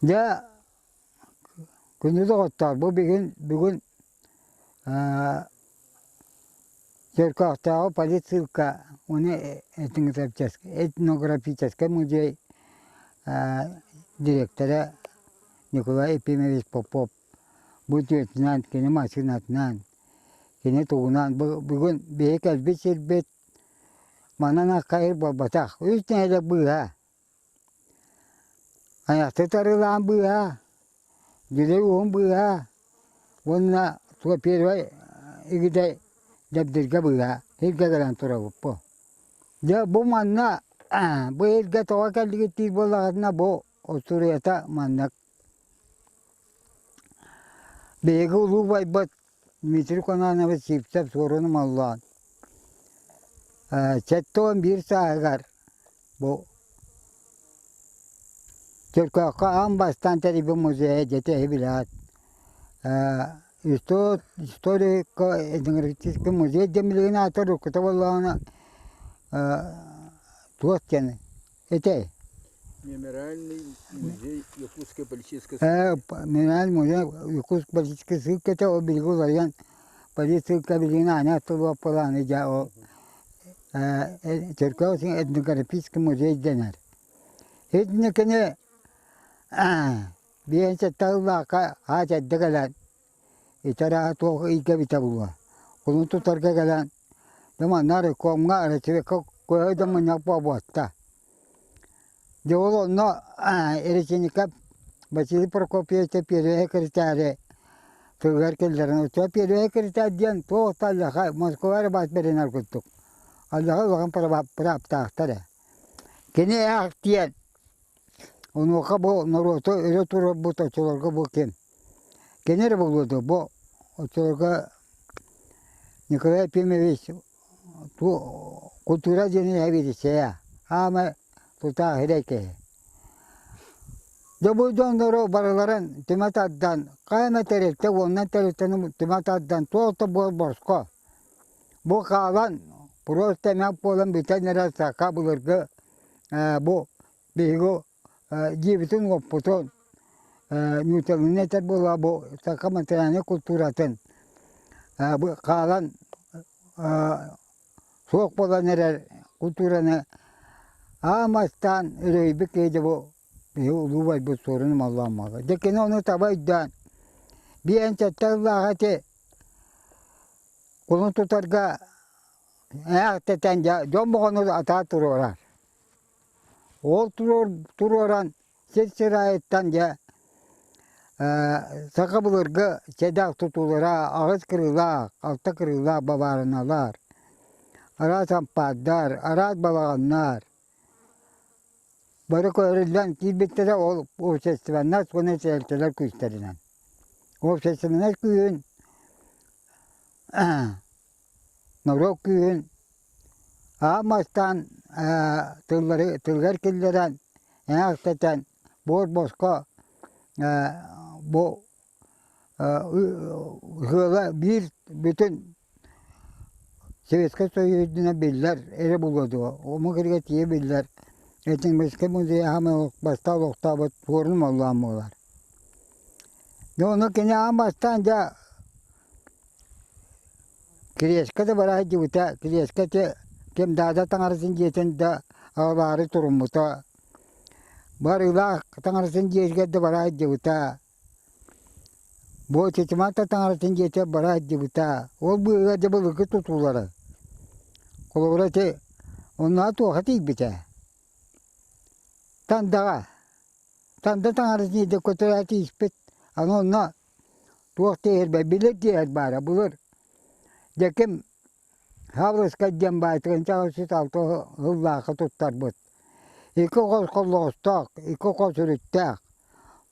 Дьэ, күндү доҕоттоор, бу бүгүн бүгүн Чөркөөхтөөҕү политсыылка уонна этнографическай музей дириэктэрэ Николай Ефимович Попов бу үтүөтүнэн, кини массыынатынан, кини тугунан бүгүн биһи кэлбит сирбит манан аккайыр буолбатах, үс нэһилиэк быыһа. Айахты тарылаан быыһаа, дьүлэй уһун быыһаа уонна туга первай игидэй Дэбдиргэ быыһаа сиргэ кэлэн турабыт бу. Дьэ бу манна бу сиргэ тоҕо кэллигит диир буоллаҕытына бу остуоруйата маннык. Биһиги улуу убайбыт Дмитрий Кононович Сивцев Суорун Омоллоон 71 сааһыгар бу Чөркөөххө аан бастаан тэрийбит музейа дьиэтэ эһи билэҕит. Историко-этнографический музей диэн билигин аата уруккута буоллаҕына туох диэн этэй? Мемориальный музей Якутской политической Мемориальный музей Якутской политической ссылката ол билиги уларыйан политсыылка билигин аанньа тылуоппалааны дьэ ол Чөркөөх этнографический музей дэнэр. Итини кини биэнсэттэ ыллаахха аат эрдэ кэлэн итэрээ туох ыйга эбитэ буолуо. Кулун тутарга кэлэн да манна райкомҥа райсовекка көһө да мунньах буолбуотта. Дьэ ол онно Речеников Василий Прокопьевич первэй секретари тылыгар киллэрэн оччоҕо первэй секретарь диэн туох да алдьархай Москва эрэ бас бэринэр курдук алдьархай улахан бырааптаахтар ээ. Кини ээх диэн онуоха бу норуоту өрө туруорбут оччолорго бу ким? Кини эрэ буолуо дуо бу оччолорго Николай Ефимович култуура диэни эбиитиссэйэ хаама тутаах сирэй киһи. Дьэ бу дьоннору барыларын түмэ тардан, хайа эмэ тэрилтэ уонна тэрилтэни түмэ тардан туох да буол босхо. Бу хаалан просто эмэ буолан бүтэн эрэр саха былыргы бу биһиги дьиэбитин-уоппутун нууччалыыны этэр буолла бу саха материальнай култууратын бу хаалан суох буолан эрэр култуураны аан бастаан өрөйбүт киһи дьэ бу биһи улуу убайбыт Суорун Омоллоон буолла. Дьэ кини ону таба өйдөөн биэн сэттэ сыллааҕы ити кулун тутарга ээхтэтэн дьэ дьон боҕону атаа туруорар. Ол туруоран сир-сир аайыттан дьэ саха былыргы сэдэх тутуулара аҕыс кырыылаах, алта кырыылаах бабаарыналар, араас ампаардар, араас балаҕаннар бары көһөрүллэн киирбиттэрэ ол общественность уонна тэрилтэлэр күүстэринэн. Общественность күүһүн норуот күүһүн Аан бастаан тыллары тылыгар киллэрэн, эҥэхтэтэн, буор-босхо бу ыала биир бүтүн Советскай Союз үрдүнэн биллэр эрэ буолуо дуо, омук эргэ тиийэ биллэр Этнографическай музей аһамай бастаан олохтообут пуорум оллоон буолар. Дьэ ону кини аан бастаан дьэ Кириэскэ да бара сылдьыбыта, Кириэскэ ити ким Даада таҥаратын дьиэтин да аҕалаары туруммута. Барыылаах таҥаратын дьиэтигэр да бара сылдьыбыта. Бу Чычымаата таҥаратын дьиэтигэр бара сылдьыбыта. Ол быыһыгар дьэ былыргы тутуулары. Холобура ити онно туоха тиийбитэ. Тандаҕа. Танда таҥаратын дьиэтэ көтөрө тиийбит. Аны онно Туох диэһэр билэр диэһэр баара былыр дьэким Хабырыскай диэн баай 1606 сыллаахха туттарбыт. Икки хос холлоҕостоох, икки хос үрүттээх.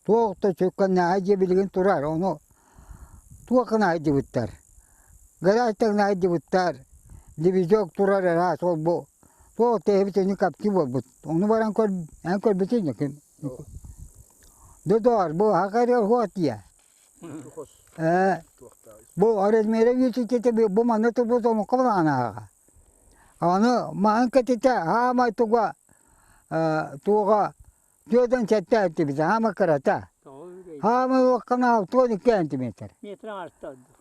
Туох да сүккэннээҕи дьиэ билигин турар, ону туох гына сылдьыбыттар. Гараж таҥна сылдьыбыттар, дивизион турар араас ол-бу. Туох да эбит ини капти буолбут. Ону баран көр, эн көрбүтүн дьэким. Додоор, бу хакарыа хуот дии. Бу размера үөтүтэтэ бу манна турбут омукка балаҕанааҕа. Аны маһын кэтитэ хаамай туга туоҕа 47 сантиметр, хаама кырата. Хаама уоккана 62 сантиметр. Метр аҥарта ордук.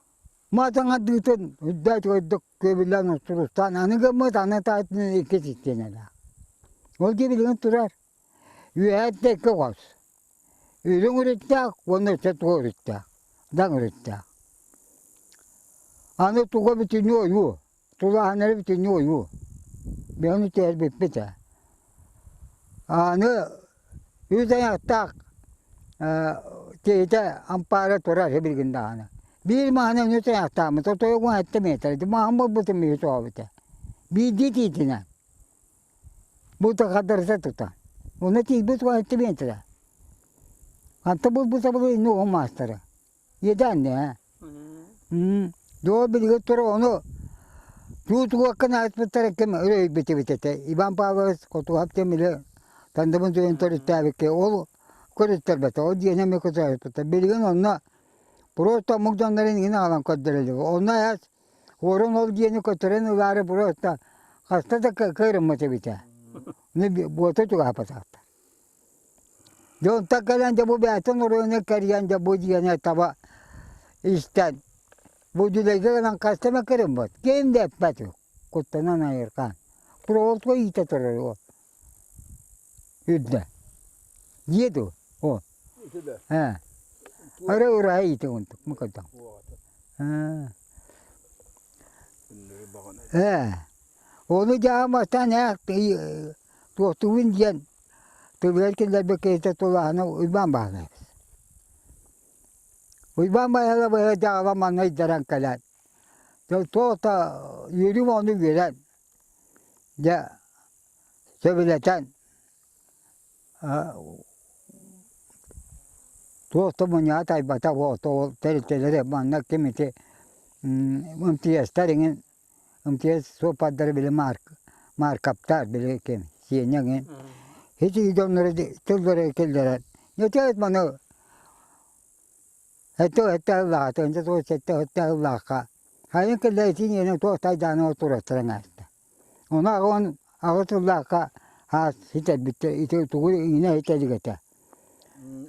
Матаҥардыытын үрдээх үрдүк күөбүлээн устурустаан аны гыммыт аны таайтынан икки систиэнэлээх. Ол дии билигин турар. Үөһээттэ икки хос. Үрүҥ үрүттээх уонна өссө туох үрүттээх, даҥ үрүттээх. Аны туга бүтүннүү ойуу, тулааһыннара бүтүннүү ойуу. Биһини түһэрбиппит ээ. Аны үс айахтаах киһитэ ампаара турар билигин даҕаны. Биир маһынан үс айахтааммыт, отойугун сэттэ миэтэрэ. Маһын булбутум үһү тоҕобута. Биирдии тиитинэн. Бу хатарыта тута. Онно тиийбит уон миэтэрэ. Ханта булбута булу инни уһун маастара. Иэдээн ээ. Доо билигин тура ону туутугаккын ааспыттара ким өрөйбүтүбүт этэ. Иван Павлович Хотуһап диэн били Тандыбын туйун төрүттээбиккэ ол көрүттэрбэтэ. Ол дьиэни эмиэ көтөөрбүттэр. Билигин онно просто омук дьоннорун иҥин аҕалан көрдөрөллөр. Онно ээс Уорун ол дьиэни көтөрөн ылаары просто хаста да кыырыммыт эбитэ. Ону буота чугаһаппатахтар. Дьэ онтон кэлэн дьэ бу бэйэтин оройуона кэрийэн дьэ бу дьиэни таба истэн бу дьүлэйгэ гынан хаста эмэ кырыммыт. Ким да эппэт куттанан айырҕаан. Проводка иитэ турар ол. Үрдэ. Дьиэ дуо? О. Ээ. Ары ураһа иитэ онтук мукатан. Ээ. Ээ. Ону дьааматтан ээ туохтуубун диэн тылыгар киллэрбит киһитэ тулаһына Уйбаан Баһылайабыс. Уйбаан Баһылайабыһы дьаҕала манна ыйдаран кэлэн, туох да үөрүүм ону үөрэн, дьэ сөбүлэтэн Туох да мунньаҕа тайбата ол тэрилтэлэри манна ким ити МТС-тар иҥин МТС суоппардара били Маркаптар били ким Сеня иҥин ити дьоннору тыллары киллэрэн нэтээт маны Сэттэ сэттэ сыллааҕа 1907 сыллаахха сайын кэллэ итиниэнэ туох тайдаана тураттаран ааста. Ону 88 сыллаахха аас ситэрбиттэр ити тугу иҥинэ ситэ илик этэ.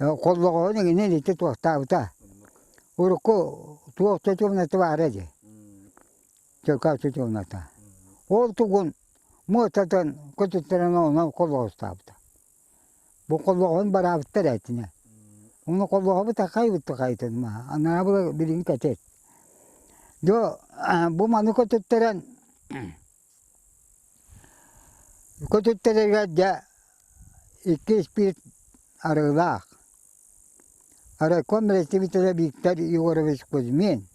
Холлоҕоһун иҥинэ ити туохтаабыта. Урукку туох чочумната баара дии. Чөркөөх чочумната. Ол тугун муостатын көтүттэрэн онон холлоҕостаабыта. Бу холлоҕоһун бараабыттар этинэ. Ону холлоҕобут акай хайытын маһа. Анаа была билигин кэтит. Дьо бу маны көтүттэрэн көтүттэрэргэ дьэ икки испиит арыгылаах. Райком представителя Виктор Егорович Кузьмин,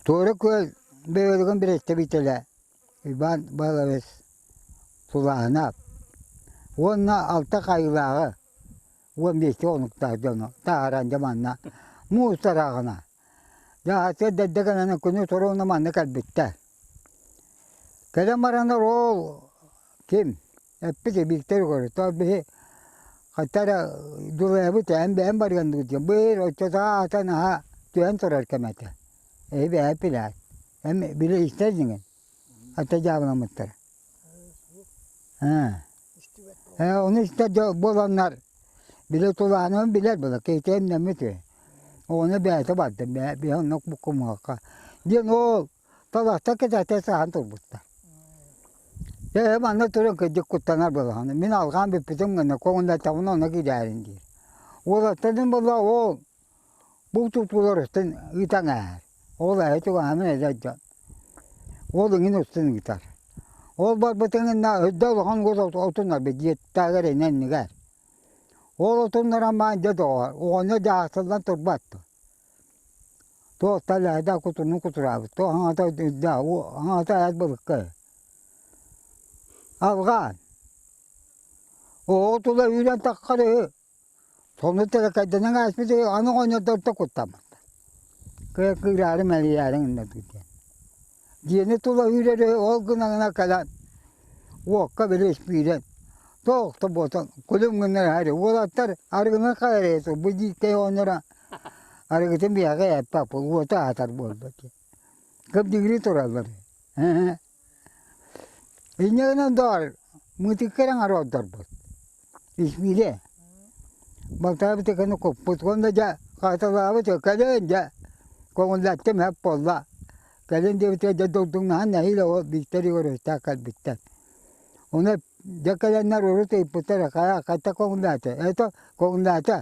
Туора Күөл бөһүөлэгин представителэ Иван Павлович Сулааһынап уонна алта хайылааҕы 15 хонуктаах дьону таһааран дьэ манна муус тарааҕына дьэ аты дэддэ гынан күнү соруна манна кэлбиттэр. Кэлэн бараннар ол ким эппит Виктор Егорович то биһи хата эрэ дьулайабыт эн бэйэм барыан дуу диэн быыр оччотооҕу аата наһаа түһэн турар кэм этэ. Эһи бэйэ билээр. Эн били истэр инигин? Ата дьаабыламмыттара. Ээ, ону истэр буоланнар били тулаанын билэр була киһитэ эмнэммит үһү. Ону бэйэтэ бардым, бэйэ оннук буккумуохха. Диэн ол талахта кэтэхтэ саһан турбуттар. Ээ, манна туран кырдьык куттанар буолаҕына. Мин алҕаан бүппүтүм гына көҥүллэттэҕинэ онно киирээрин диир. Уолаттарын буолла ол Бу тутуулар устун ыытан ааһар. Ол эһэ чугаһынан эдэр дьон. Ол иҥин устун ыытар. Ол барбытын гына үрдэ улахан уот отуннарбыт дьиэттээҕэр иннигэр. Ол отуннаран маан дьэ доҕоор, оҕонньор дьаахсыллан турбат дуо? Туох талаһыда кутурну кутураабыт, туох аҥата үрдэ, аҥата эр былыкка. Алҕаан. Оҕо тула үүрэн таххар үһү. Сонно тэлэкэйдэнэн ааспыт аны оҕонньордортон куттаммыттар. Кыыраары мэлийээри гыннарбыт диэн. Дьиэни тула үүрэр ол гына гына кэлэн уокка били испиирэн туох да буолсан күлүм гыннар аһары уолаттар арыгыны хайарыйа бу дьииккэй оҕонньоро арыгытын биһиэхэ эппэт уоту аһатар буолбут диэн. Кыбдыгырыы тураллар. Инньэ гынан доҕор мытыкка эрэ оҥорордорбут. Исмиилэ. Балтаабыт кэнэ куппут уонна дьэ хааталаабыт кэлин дьэ көҥүллэттим эп буолла. Кэлин диэбитигэр дьэ догдуҥнаһан нэһиилэ ол Виктор Егоровичтаах кэлбиттэр. Ону дьэ кэлэннэр урут ыйыппыттар хайа хайта көҥүллээтэ? Это көҥүллээтэ.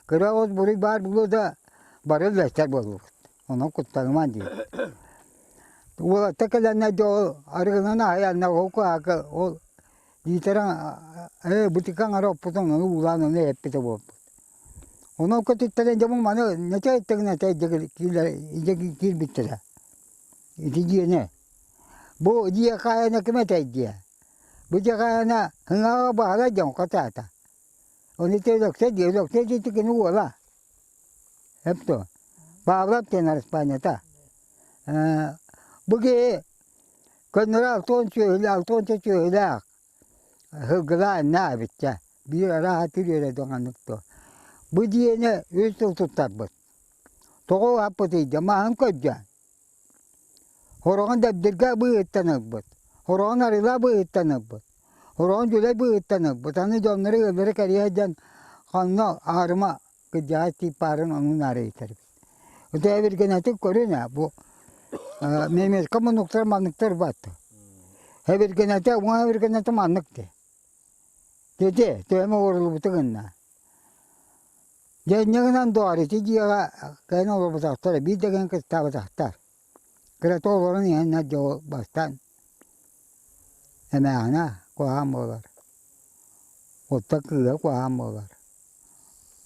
Кыра оҕус буруй баар буолуо да бары үллэстэр буоллубут. Онон куттанымаҥ диир. Уолаттар кэлэннэр дьэ ол арыгынан аһыйаннар ол куһаакы ол Диитэрэ ээ бытыка аҥара оппутун ону уулаан ону эппитэ буолбут. Онон көтүттэрин дьоммун маны нэтэ эттэҥинэ этэ киирбиттэрэ. Ити дьиэни. Бу дьиэ хаайана ким этэй диэ. Бу дьиэ хаайана ыҥааҕа баһылай дьон хатаата. Ону ити Өлөксөй диэ, Өлөксөй диэти кини уола. Эп дуо? Павлов диэн араспаанньата. Бу киһи Көннөрү 60 сүөһүлээх, 60 сүөһүлээх сылгылаах иннэ эбиттэ. Биир арааһа түрүөрэ даҕаннык дуо. Бу дьиэни үс сыл туттарбыт. Тоҕо уһаппытый дьэ маһын көрдөөн. Хороҕун Дэбдиргэ быыһыттан ылбыт. Хороҕун Арыла быыһыттан ылбыт. Хороҕун Дьүлэй быыһыттан ылбыт. Аны дьоннору ыаллары кэрийэ сылдьан ханна аарыма кырдьаҕас тиип баарын ону наарыйтар эбит. Эбиргэнэтик көрүн ээ бу немецкэ муннуктар манныктар баатта. Эбиргэнэтэ уҥа эбиргэнэтэ маннык дии. Дити төһөмө уоруллубута гынна. Дьэ инньэ гынан доҕор ити дьиэҕэ кэлэн олорбутахтар биир да гэн кыстаабатахтар. Кырата олорон иһэннэр дьэ ол бастаан эмээхинэ куһаҕан буолар. Оттон кыыһа куһаҕан буолар.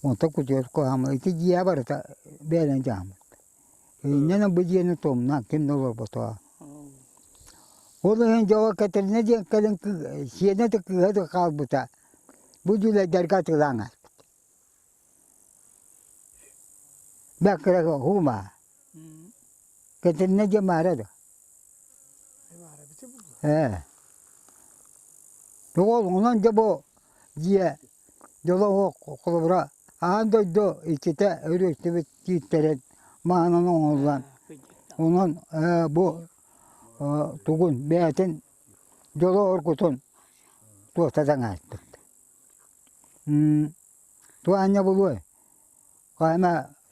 Онтон кутуйах куһаҕан ити дьиэ барыта бэйэлэрин дьаһаммыт. Инньэ бу дьиэни тумнан ким да олорботоҕо. Ол иһин дьоҕо Кэтэриинэ диэн кэлин сиэнэ да кыыһа да хаалбыта. Бу дьүлэйдэргэ атыылаан ааспыт. Бэккэрэ һуума. Кэтэриинэ диэн баара дуо? Ээ. Тоҕо онон дьэ бу дьиэ дьоло суох холобура аан дойду иччитэ өрүстүбүт тииттэрин маһынан оҥоһуллан онон бу тугун бэйэтин дьоло оргутун туохтатан ааспыт. Туох аанньа булуой хаһан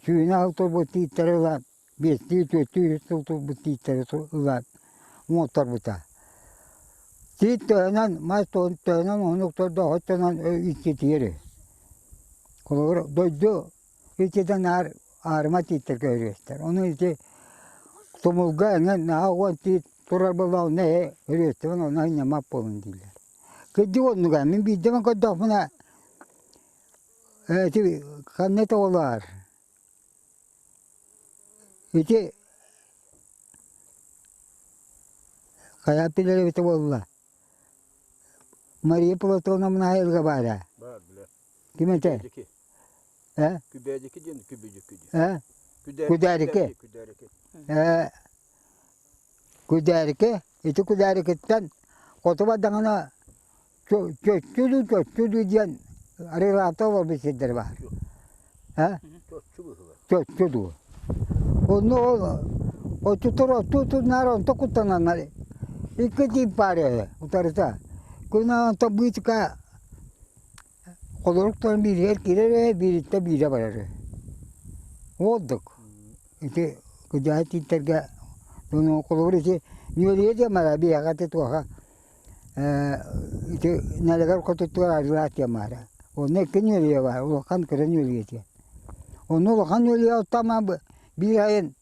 сүүнэ сыл турбут тииттэри ылан биэстии түөртүү үс сыл турбут тииттэри ылан оҥотторбута. Тиит төһөнөн мас төһөнөн уһуннук турда оччонон иччитийэр үһү. Холобур, дойду иччитэ наар аарыма тииттэргэ өрүөстэр. Ону ити тумулга эҥин наһаа уон тиит турар буоллаҕына ээ өрүөстүбүн онно сынньаммат буолун дииллэр. Кырдьык оннуга мин биирдэ эмэ көрдөхпүнэ ити ханна тоҕолоор Ити хайа билэр эбитэ буолла Мария Платоновна айылга баара Баар билэ. Ким этэ? Күбээдьики. Э? Күбээдьики диэн күбүдьүкү диэн. Э? Күдээрики. Күдээрики. Күдээрики. Э Күдээрики ити Күдээрикиттэн хоту бардаҕына Чоччу дуу, чоччу дуу диэн арыылаахта олорбут сирдэр баар. Э? Чоччу быһыылаах. Чоччу дуу. Онно ол отчуттар оттуу турнаар онто куттананнар икки тиип баар үһү утарыта. Күн онто быытыка холоруктан бииригэр киирэр үһү, биириттэн биирэ барар үһү. Уолдук. Ити кыдьаайы тииттэргэ холобур ити нүөлүйэ диэн баара биһиэхэ ити туоха ити нэлэгэр хотуттугар арыылаах диэн баара. Онно икки нүөлүйэ баар, улахан кыра нүөлүйэ диэн. Онно улахан нүөлүйэ оттома биир айын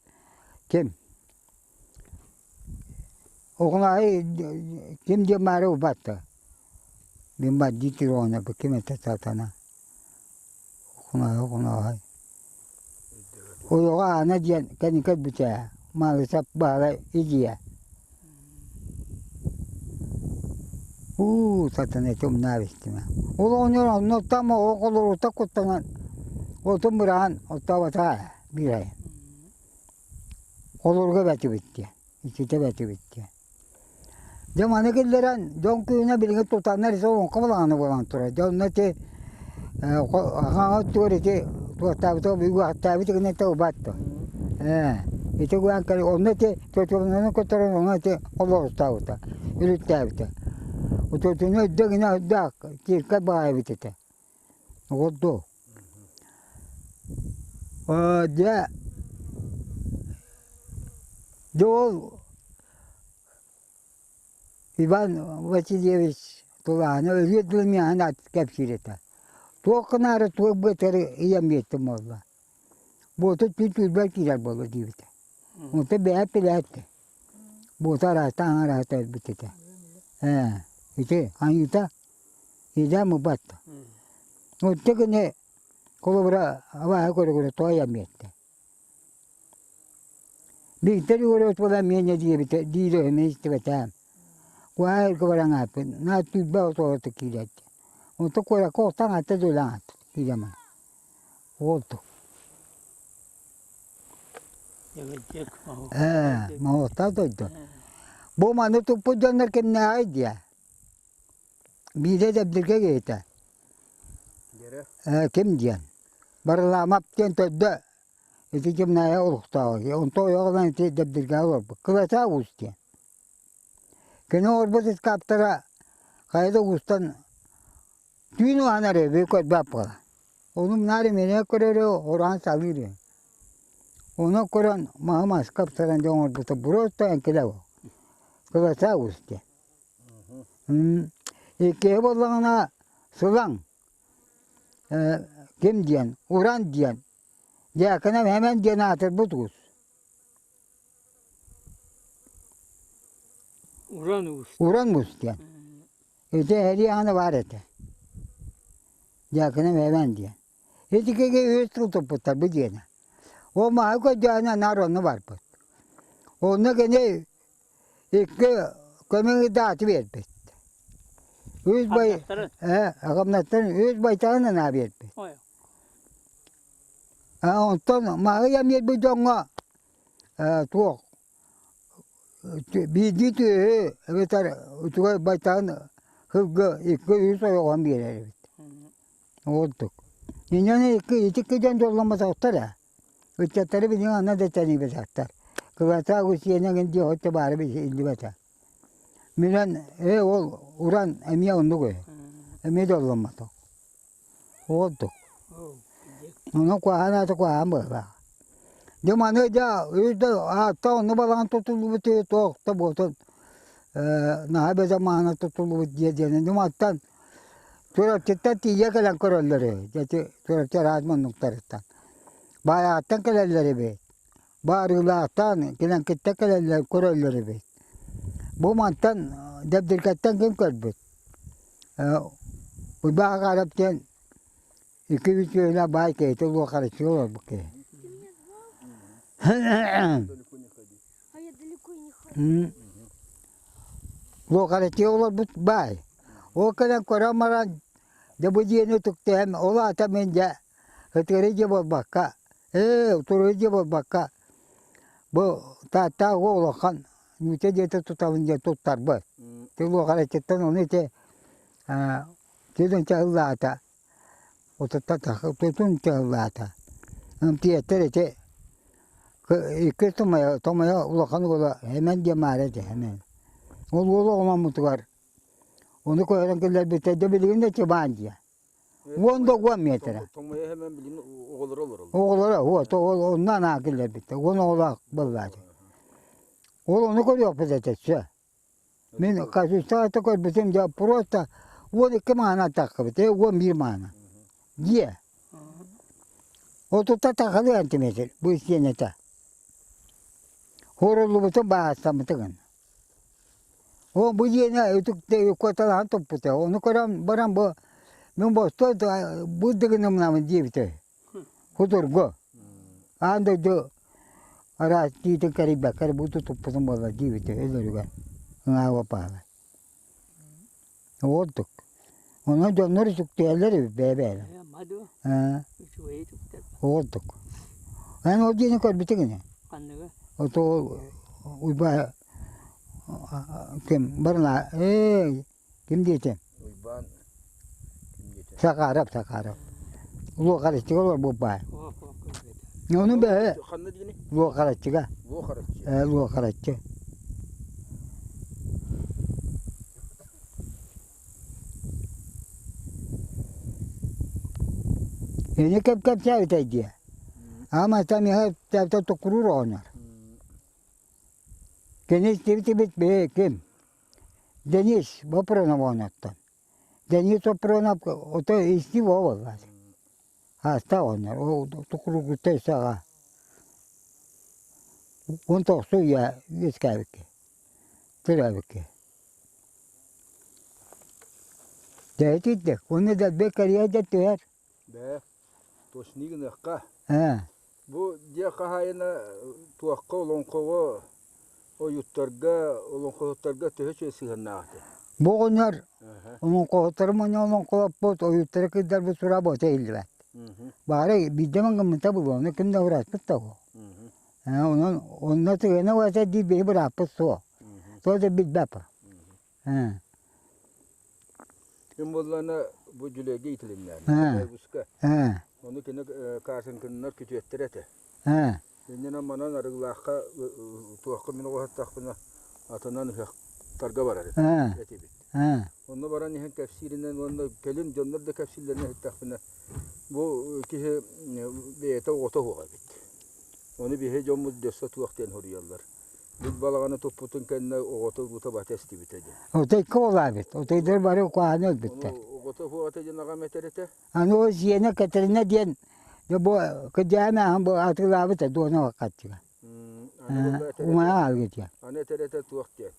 ким Оҕунаайы ким диэн баара убатта. Мин бардыы тироона ким этэ сатана. Оҕунаайы оҕунаайы. Ойоҕо Аана диэн кэнники өлбүтэ Маалысап баара идиэ. Уу сатана ити умнаа истимэ. Ол оҕонньор онно там оҕолоруттан куттанан отун быраҕан оттооботоҕо биир айан. Холоруга бэтибит диэн, иччитэ бэтибит диэн. Дьэ маны киллэрэн дьон күүһүнэ билигин тутаннар ити олоҥхо балаҕана буолан турар. Дьэ онно ити хаҥа өттүгэр ити туохтаабыта үгэхтээбит гына тылбат дуо. Ээ ити гынан кэлин онно ити чочуобунаны көтөрөн онно ити олоруттаабыта, үлүттээбитэ. Отутуну өйдө гына өйдөөх кииркэ баҕайыбыт этэ. Оҕордоо. Дьэ, дьэ ол Иван Васильевич тулааны өлүөр дылы миэхэ кэпсиир этэ. Туох гынаары туох быатары ийэм биэртим буолла. Буоту түүн түүрбэр киирэр буолла диэбитэ. Онтон бэйэ билээт буота араастаан араата өлбүт этэ. Ээ, ити айыыта идэм ылбат. Онто гыны холобура абааһы көрө-көрө тоойон биэрдэ. Биирдэ Егорович буолан миэнэ диэбитэ диирэ үһү мин истибэтээм. Куһаҕан эргэ баран ааппын, наар түүрбэ отоҕото киирээччи. Онтон куоракка охтон аатта да өлөн ааттым киирэн баран. Уолту. Ээ, моһуоктаах дойду. Бу маны туппут дьоннор кимнээҕий диэ? Биирэ Дэбдиргэ киһитэ. Ээ, ким диэн? Барылаамап диэн төрдө ити кимнээҕи олохтооҕо. Онто ойоҕо ылан ити Дэбдиргэҕэ олорбут. Кылатаа уус диэн. Кини оҥорбут ыскааптара хайа да уустан Түүн уһанар үһү көрбөт буола. Ону наар иминэ көрөрү ороон салыыр үһү. Ону көрөн маһы маска ыпсаран дьэ оҥорбута просто эҥкилэ буол. Кыласа уус диэн. Иккиһи буоллаҕына сылаҥ ким диэн, уран диэн, Дьээкинэм Эмэн диэн аатырбыт уус. Уран уус. Уран уус диэн. Ити эрии аана баар этэ. Дьаакынам эбэн диэн. Ити киһи үс сыл туппуттар бу диэнэ. Ол маһы көрдөөнө наар онно барбыт. Онно кини икки көмө дааты биэрбит. Үс бай аҕамнаттан үс байтаҕын анаа биэрбит. Онтон маһы биэрбит дьоҥҥо туох Биирдии түөһү эбэтэр үчүгэй байтаһын сылгы икки үс ойоҕоһун биэрэр эбит. Ордук. Инньэ икки ити икки дьон дьолломмотохтор ээ. Ыччаттары билигин анна да тэнийбэтэхтэр. Кылата Агустьена эҥин диэх өттө баара иһиллибэтэ. Минэн ээ ол уран эмиэ оннук үһү. Эмиэ дьолломмотох. Ордук. Ону куһаҕан аата куһаҕан быһыылаах. Дьэ маны дьэ үс да аатта онно балаҕан тутуллубут туох да буолтун наһаа бөдөҥ маһынан тутуллубут дьиэ диэн дьэ мантан Чурапчыттан тиийэ кэлэн көрөллөр үһү. Дьэ ити Чурапчы араас муннуктарыттан. Баайаҕаттан кэлэллэр эбит. Баарыылаахтан Килэҥкиттэн кэлэллэр көрөллөр эбит. Бу мантан Дэбдиргэттэн ким көрбүт? Уйбаан Аҕаарап диэн икки үс баай киһитэ Луохарыччы олорбут киһи. Луохарыччы олорбут баай. Ол кэлэн көрөн баран, дьэ бу дьиэни үтүктүһэн, ол аата мин дьэ ытыыры дьиэ буолбакка, ээ утуруйу дьиэ буолбакка, бу Тааттаах улахан нуучча дьиэтэ тутабын диэн туттарбыт. Луохарыччыттан ону ити тутун чаһыллаата, тутун чаһыллаата. Ымтиэттэр ити икки томойо, томойо улахан уола Эмэн диэн баара этэ, Эмэн. Ол уол оҕоломмутугар ону көһөрөн киллэрбиттэр, дьэ билигин да чыбаан дьиэ. Уон да уон миэтэрэ. Тоҥуйа эһэмэн билигин оҕолоро олороллор. Оҕолоро, вот, ол онно анаан киллэрбиттэр. Уон оҕолоох буоллаачы. Ол ону көрүөхпүт этэ, всё. Мин Казахстаҥҥа көрбүтүм дьэ просто 12 маана таххыбыт, 11 маана. Дьиэ. Отутта тахалыы сантиметр бу истиэнэтэ. Хоруллубутун баһаастаммытыгын. О бу дьиэни үтүктэ куоталаһан туппута. Ону көрөн баран бу мин босто бу дыгынымнамын диэбитэ. Хутургу. Аан дойду араас тиитин кэрийбэккэ бу туппутум буолла диэбитэ өлөрүгэр. Ыҥаабы паала. Ордук. Онон дьоннор үтүктүһэллэр эбит бэйэ-бэйэлэр. Ордук. Эн ол дьиэни көрбүтүҥ ини? Ханныгы? Ото ол Уйбаа ким барна ээ ким диэтэ? Уйбаан ким диэтэ? Сакаарап, Сакаарап. Луохарыччыга олорбут баар. Ону бэһэ Ханна диэни? Луохарыччыга. Луохарыччы. Ээ Луохарыччы. Ини кэп кэпсээбитэй диэ. Аама миэхэ тэптэ туккуруур оҕонньор. Кини истибитибит биһи ким? Денис Бопронов оҕонньоттон. Денис Сопронов ото исти буолла. Ааста оҕонньор ол туккуруугутта саҕа. 19 үйэ үөскээбикки, төрөөбүккэ. Дьэ итирдик, уонна дэлби кэрийэ да түһэр. Бээ, точнее гыныахха. Ээ. Бу дьиэ хаһаайына туохха олоҥхоҕо, ойуттарга, олоҥхоһуттарга төһө үчүгэй сыһыаннаах этэ? Бу оҕонньор олоҥхоһуттары мунньан олоҥхолоппут, ойуттары кырдарбыт сураҕа бото иһиллибэт. Баара биирдэ маҥҥаммыта буолуо, ону ким да ураспыт да буолуо. Онон онно сыһыана уһата дии биһи бырааппыт суох. Суох да билбэппин. Ким буоллаҕына бу Дьүлэйгэ иитилиннээн, Уска. Ону кини Кашинкиннар күтүөттэрэ этэ. Иннинэ манан Арыгылаахха туохха мин оҕоһоттохпуна атынан ыһыахтарга барар этибит. Онно баран иһэн кэпсииринэн уонна кэлин дьоннор да кэпсииллэринэн иһиттэхпинэ бу киһи бэйэтэ оҕото суох эбит. Ону биһи дьоммут дөссө туох диэн суруйаллар. Бүт балаҕаны туппутун кэннэ оҕото уруута бата эстибитэ диэн. Отойко буолаабыт. Отойдор бары куһаҕаны өлбүттэр. Ону оҕото суох этэ диэн аҕам этэр этэ. Аны ол сиэнэ Катерина диэн дьэ бу кырдьаҕа ааһан бу атыылаабыт дуона хаччыга. Умайа хаалбыт Аны этэр этэ туох диэн.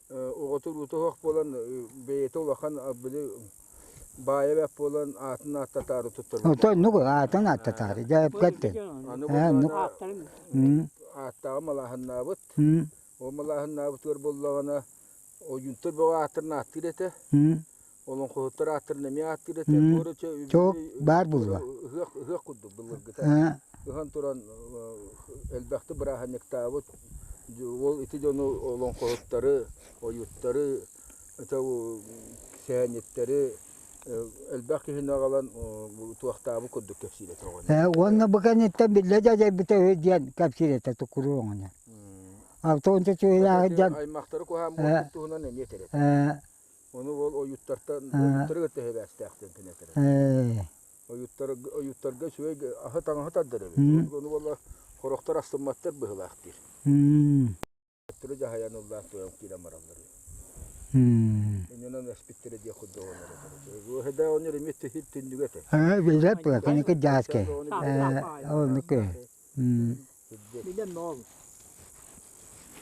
Оҕото уруута суох буолан бэйэтэ улахан били баайа бэрт буолан аатын ааттатаары туттарбыт. Отой нугу аатын ааттатаары дьэпкэттин. Аны ааттааҕы малааһыннаабыт. Ол малааһыннаабытыгар буоллаҕына ойуунтар бөҕө ааттарын ааттыыр этэ. Олоҥхоһуттар ааттарын эмиэ ааттыыр этэ. Чоп баар буолуо. Ыһыах ыһыах курдук былыргыта. Ыһан туран элбэхтик бырааһынньыктаабыт ол ити дьону олоҥхоһуттары, ойууттары, сэһэнньиттэри элбэх киһини аҕалан туохтаабыт курдук кэпсиир этэ оҕонньор. Уонна бу кэнниттэн биллэ дьадайбыта үһү диэн кэпсиир этэ туккуруу оҕонньор. Автоонча чуһуйааһын дьон аймахтары куһаан буолбут туһунан эмиэ этэр этэ. Ону ол ойууттартан ойууттары кытта сибээстээх диэн кини этэр. Ойууттарга ойууттарга үчүгэй аһы таҥаһы тардар эбит. Ону буолла хорохтор астымматтар быһыылаах диир. Өттөрү дьаһайан ыллаан туойан киирэн бараллар. Иннинэн эспиттэрэ диэх курдук онор этэр. Эһэдэ онор эмиэ түһүр түннүгэ этэ. Билэр була киники дьааскай. Оннук. Билэн ол.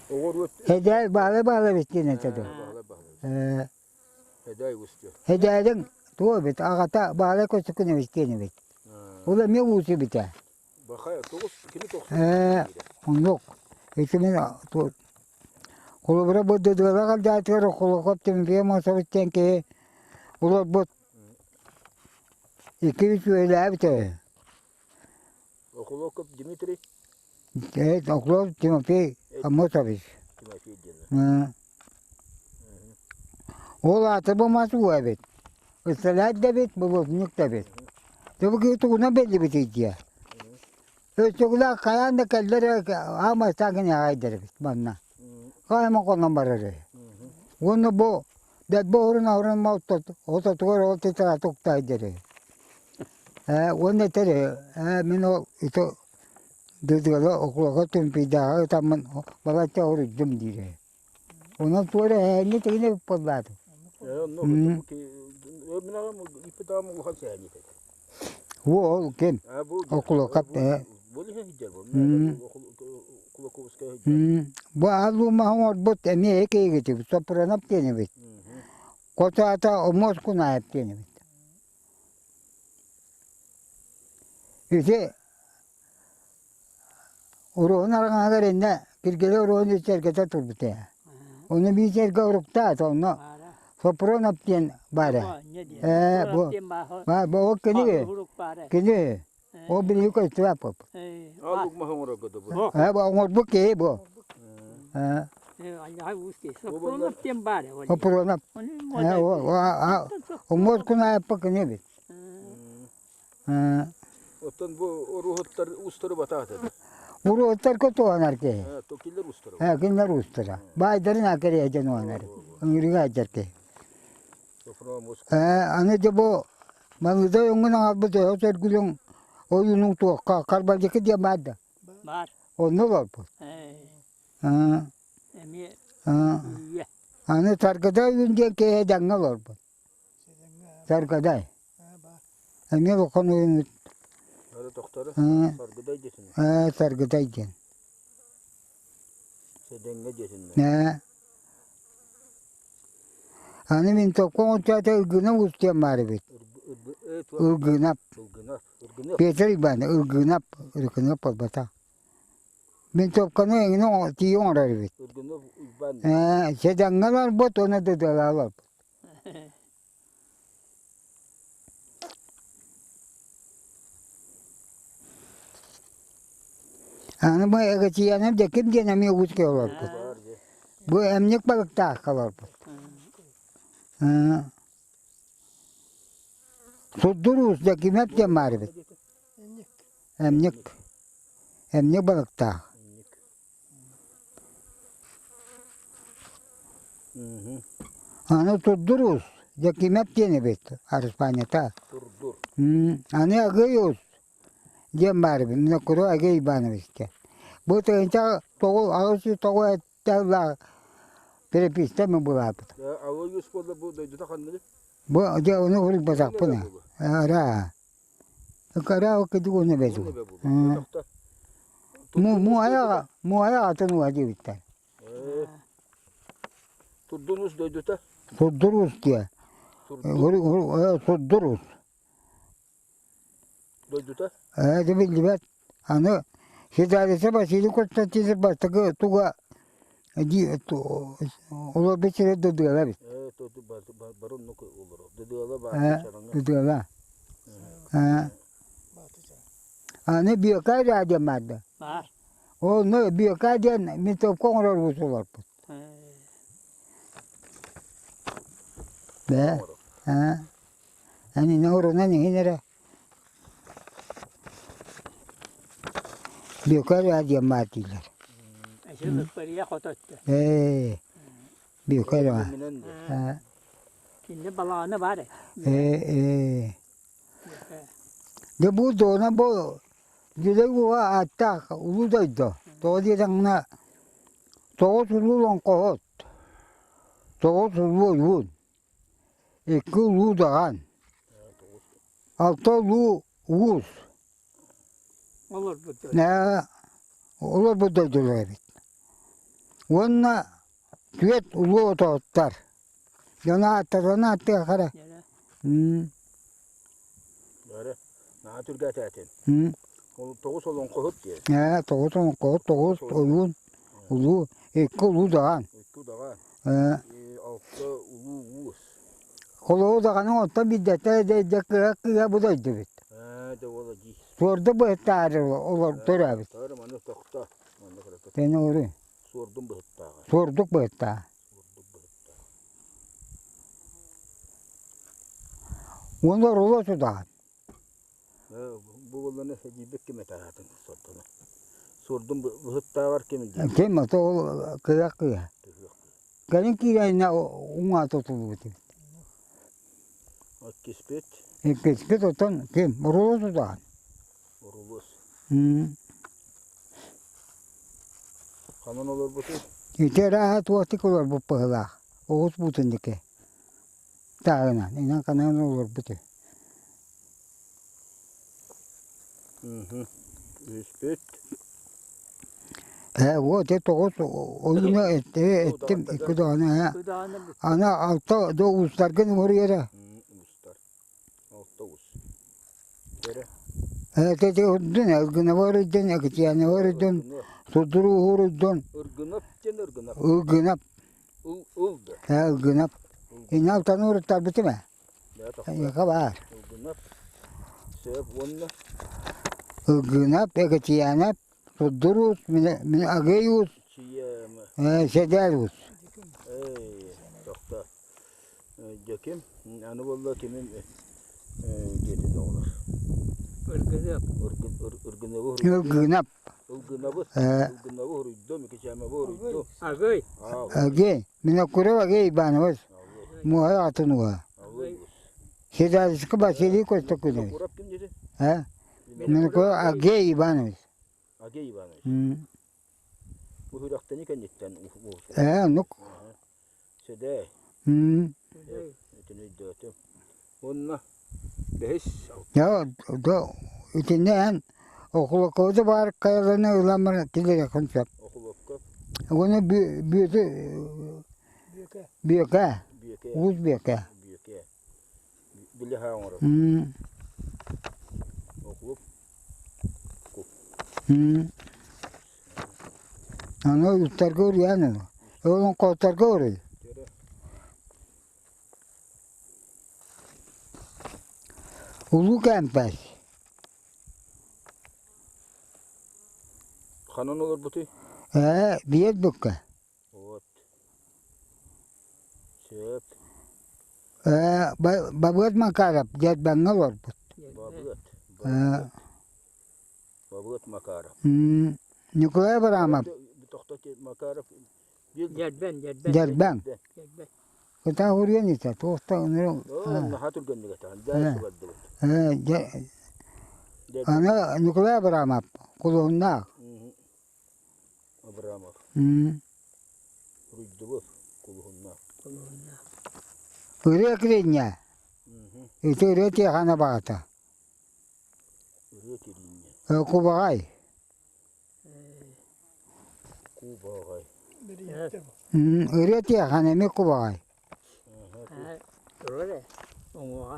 Оҕуруот Эдээ баалы баалы эбит диэн этэ дуо? Эдээ усту. Эдээриҥ туох эбит аҕата баалай көстүкүн эбит диэн эбит. Ол эмиэ уус эбитэ. Бахай тоҕус кини тохсун. Ээ оннук. Ити мин холобура бу дыдыала халдьаатыгар Охолокоп Тимофей Аммосович диэн киһи олорбут икки үс үөлээбит үһү. Охолокоп Дмитрий Оклов Тимофей Аммосович. Тимофей диэн. Ол аата бу мас уу эбит. Ысталаат да эбит, болотунньук да эбит. Тобу тугунан биллибитий диэ. Өстөглөөх хайаан да кэллэр аамастаан киниэхэ эбит манна. Хайама хонон барар үһү. Уонна бу бэт буһурун аһырын ортотугар ол титара туктайдар үһү. Уонна этэр үһү, мин ол ити Дыдыала окулака түмпүйдээҕи ытаммын балачча уруйдум диирэ. Онон туора эһээҥҥи тигинэ буоллаатым. Ол ким? Окулокап Бу аал оҥорбут эмиэ экиэгитибит, Соппуранап диэн эбит. Хотаата Омуос Кунаев диэн эбит. Ити уруһун араҥаһыгар иннэ Киргили уруһун үс сэргэтэ турбута ээ. Ону биир сэргэ уруктаат, онно Сопронов диэн баара. Ээ, бу, бу ол кини, кини, ол билиги көстүбэт Ээ, бу оҥорбут киһи бу. Ээ. Сопронов. Ээ, Омуос Кунаевпа кини эбит. Оттон бу уруһуттар устары батаат этэ. Уруһуттарга туһанар киһи. Кинилэр устара. Кинилэр устара. Баайдарын акырыйа дьон уһанар. Ыҥырыга сылдьар киһи. Аны дьэ бу Малыыдай оҥун аҥалбыт өһөс өргүлүҥ. Ойуунуҥ туохха Харбалдьыкы диэн баар да? Баар. Онно олорбут. Ээ. Эмиэ үүйэ. Аны Саргыдай ойуун диэн киһи дэҥҥэ олорбут. Саргыдай. Эмиэ улахан ойуун Ары тохтору Саргыдай диэтин. Ээ, Саргыдай диэн. Сэдэҥҥэ диэтиннэр. Ээ. Аны мин токко оҥоччоото Ыргына уус диэн баар эбит. Ыргынап. Петр Иванович Ыргынап, Ыргынап буолбатах. Мин топканы эҥин тиийэ оҥорор эбит. Ээ, сэдэҥҥэ олорбут уонна дыдыалаах олорбут. Аны бу Эгэтийээнэм Дьэким диэн эмиэ уус киһи олорбут. Бу эмньик балыктаахха олорбут. Сурдур уус Дьэкимэп диэн баар эбит. Эмньик. Эмньик балыктаах. Аны Турдур уус Дьэкимэп диэн эбит араспаанньата. Турдур. Аны Агый уус диэн баар эбит Винокуров Агей Иванович диэн. Бу тыһыынча тоҕус 809 эттээх переписка мин булаабыт. Агый уус буолла бу дойдута ханныгый? Бу дьэ ону уруйбатахпын араа. Кара кыдык уна бэдү. Муайаҕа муайаҕа атын уа диэбиттэр. Турдун ус дойдута? Сурдур ус диэ. Сурдур ус. Дойдута? Ээ, биллибэт. Аны Седалище Василий Константинович бастакы туга олорбут сирэ Дыдыала эбит. Бары оннук олорор. Дыдыала баар. Дыдыала. Аны Биокай диэн баарда. Баар. Онно Биокай диэн винтовка оҥорор уус олорбут. Бээ. Эн оҥорунан иһин эрэ. Бүөкэр диэн баар дииллэр. Эсэ хототто. Ээ, Бүөкэр аа. Кинне балаҕана баар ээ. Ээ, Дьэ бу дуона бу Дьүлэй уола ааттаах улуу дойду. Тоҕо диэтэххинэ тоҕус улуу олоҥхоһут, тоҕус улуу ойуун. Икки улуу удаҕан, алта улуу уус Олорбут Ээ, олорбут дойдулар эбит. Уонна түөрт улуу отоһуттар. Дьоно ааттарынан ааттыахха эрэ. Бары наһаа түргэтээтин. Ол тоҕус олоҥхоһут диэн. Ээ, тоҕус олоҥхоһут, тоҕус ойуун, улуу, икки улуу удаҕан. Икки удаҕан. Ээ. Алта улуу уус. Холоу даҕаны оттон билбэттэр дэ кыра кыра бу дойдубут. Ээ, дьэ уола дии. Суорду быһыттаары олор төрөөбүт. Тары маны тохто. Манна кырата. Тени уру. Суордун быһыттааҕа. Суордук быһыттаа. Суордук быһыттааҕа. Уонна орула судаҕан. Бу буолланы эдьиийбит ким этэ аатын суордуну. Суордун быһыттааҕар ким диир? Ким ото ол кыра кыыһа. Кэлин киирэннэ уҥа тутуллубут эбит. Иккиспит? Иккиспит оттон ким? Урулус удаҕан. Урулус. Ханан олорбутуй? Ити арааһа туохтук олорбут быһыылаах. Оҕус буутун диэки. Тааһынан, инэн ханан олорбут үһү. Үспүт. Ээ, вот это тоҕус ойууну эттим икки даҕаны ээ. Аны алта да уустаргын уһуруйара. Уустар. Алта уус. Эрэ. Ээ, тэти урдун, Ыргынабы уруйдун, Экитиянабы уруйдун, Судуру уруйдун. Ыргынап диэн Ыргынап. Ыргынап. Ыл, ыл да. Ээ, Ыргынап. Инна алтаны уруттарбытым ээ. Эйиэхэ баар. Ылгынап, сөп уонна Ылгынап, Экэтийээнэп, Суддур уус, мин Агый уус, Сэдээр уус. Эй, тохто. Дьэким, аны буолла кимим диэтин оҕолор. Ыргынап. Ыргынабы Ылгынап. Ылгынабы, Ылгынабы уруйдум, Икичээмэбы уруйдум. Агый. Агый. Винокуров Агей Иванович. Муоһа атын уоһа. Седалищка Василий Костокунович. Э? Агей Иванович. Агей Иванович. Бу үрэхтэни кэнниттэн Ээ, оннук. Сөдөө. Итини өйдөөтүм. Уонна бэһис Дьэ, итиннэ эн Окулоккобуту баар хайаларына ылан баран киллэриэххин сөп. Окулокко. Уонна бүөтү Бүөкэ. Уус Бүөкэ. Бүөкэ. Билэһэ оҥорор. Окулуп. Аны уттарга уруйан ылы. Олон хоттарга уруй. Улуу кэмпэс. Ханан олорбутуй? Ээ, биэс букка. Вот. Сөп. Ээ, Бабыат Макаров Дьэрбэҥҥэ олорбут. Бабыат. Ээ. Бабыат Макаров. Николай Абрамов. Тохтот Макаров. Дьэрбэн, Дьэрбэн. Дьэрбэҥ. Кытаа уруйан итэ, туохта ынырык. Наһаа түргэнник этэ, дьэ субардыбыт. Аны Николай Абрамов кулуһуннаах. Абрамов. Руйдубут кулуһуннаах. Ырыа киринньэ. Ити ырыа тиэхэнэ баата. Ырыа киринньэ. Кубаҕай. Кубаҕай. Ырыа тиэхэнэ эмиэ кубаҕай. Турар ээ, уҥуоҕа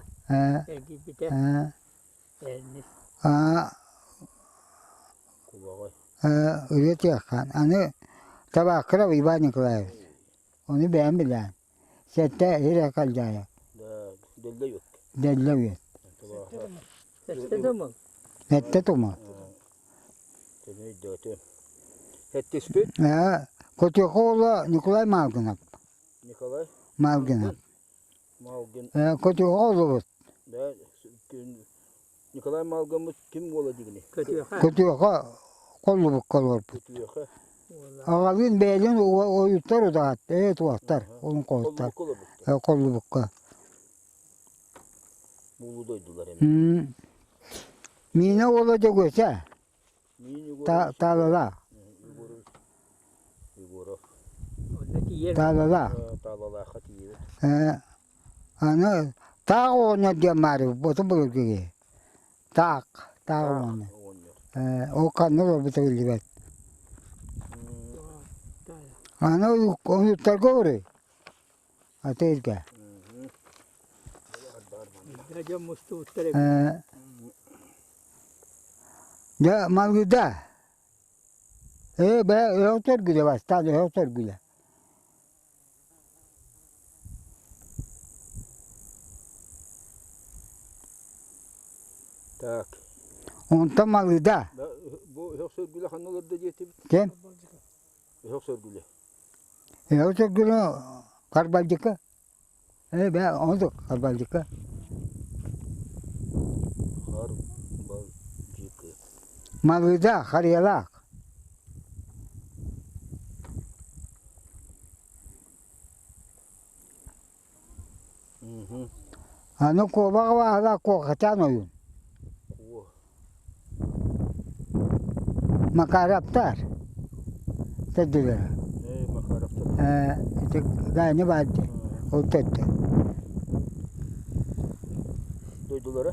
эргийбитэ. Кубаҕай. Ырыа тиэххэн. Аны Табаахкыров Иван Николаевич. Ону бэйэм билээн. Сэттэ иһирэ калдьаайа. Дэллэй үөт. Дэллэй үөт. Сэттэ тумул. Сэттэ тумул. Өйдөөтүм. Сэттиспит? Котуоха уола Николай Малгинов. Николай? Малгинов. Малгин. Котуоха уолубут. Николай Малгаммыт ким уола дигини? Көтүөхэ. Көтүөхэ холлубукка олорбут. Көтүөхэ. Аҕалыын бэйэлин ойуттар удаат, ээ туохтар, олун хоһуттар. Холлубукка. Буулу дойдулар эми. Миинэ уола Дьөгүөсэ. Таалалаах. Егоров. Таалалаах. Таалалаахха тиийэбит. Аны таах оҕонньор диэн баар боту былыргы киһи. Таах, таах оҕонньор. Ол ханна олорбута биллибэт. Аны ойуттарга уруй. Атыырга. Дьон мустубуттар Дьэ малгыда. Ээ бээ өһөх төргүлэ бастаан өһөх төргүлэ. Так. Онтон малыда. Бу өһөх сөргүлэ ханна олордо диэтибит? Ким? Өһөх сөргүлэ. Өһөх сөргүлэ Харбалдьыка. Ээ бээ онтук Харбалдьыка. Харбалдьыка. Малыда Харыйалаах. Аны куобах абааһылаах куохачаан ойуун. Макаровтар төрдүлэрэ. Ээ ити Ганя баар дии, ол төрдө. Дойдулара?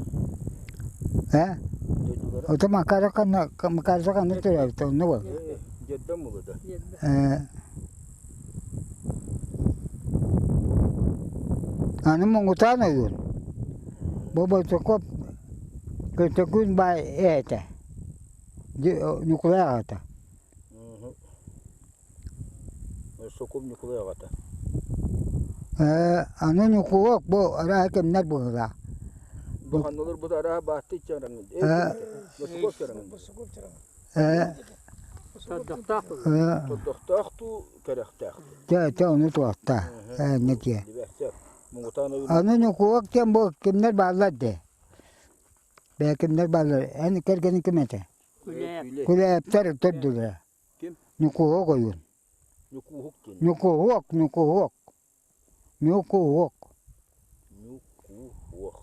Ээ? Дойдулара? Ото Макаров ханна Макаров ханна төрөөбүтэ онно буол. Дьэрдэм буолуо Ээ Аны муҥутаан ойуун. Бу Бойсокоп Көтөкүүн баай эһэтэ. Ньукулай аҕата. Сокум Ньукулай аҕата. Ээ, аны Ньукулуок бу арааһа кэмнэр быһыылаах. Бу ханналар бу арааһа баатты чараҥын. Босуков чараҥын. Ээ, Тордохтоох Тордохтоох туу кэрэхтээх. Дьэ, дьэ ону туохта. Ээ, не диэ. Аны Ньукулуок диэн бу кимнэр бааллар дии. Бэйэ кимнэр бааллар? Эн кэргэниҥ ким этэ? Күлээп. Күлээптэр төрдүлэрэ. Ким? Ньукуһуок ойуун. Ньукууһук диэн. Ньукуһуок, Ньукуһуок. Ньукуһуок. Ньукууһуок.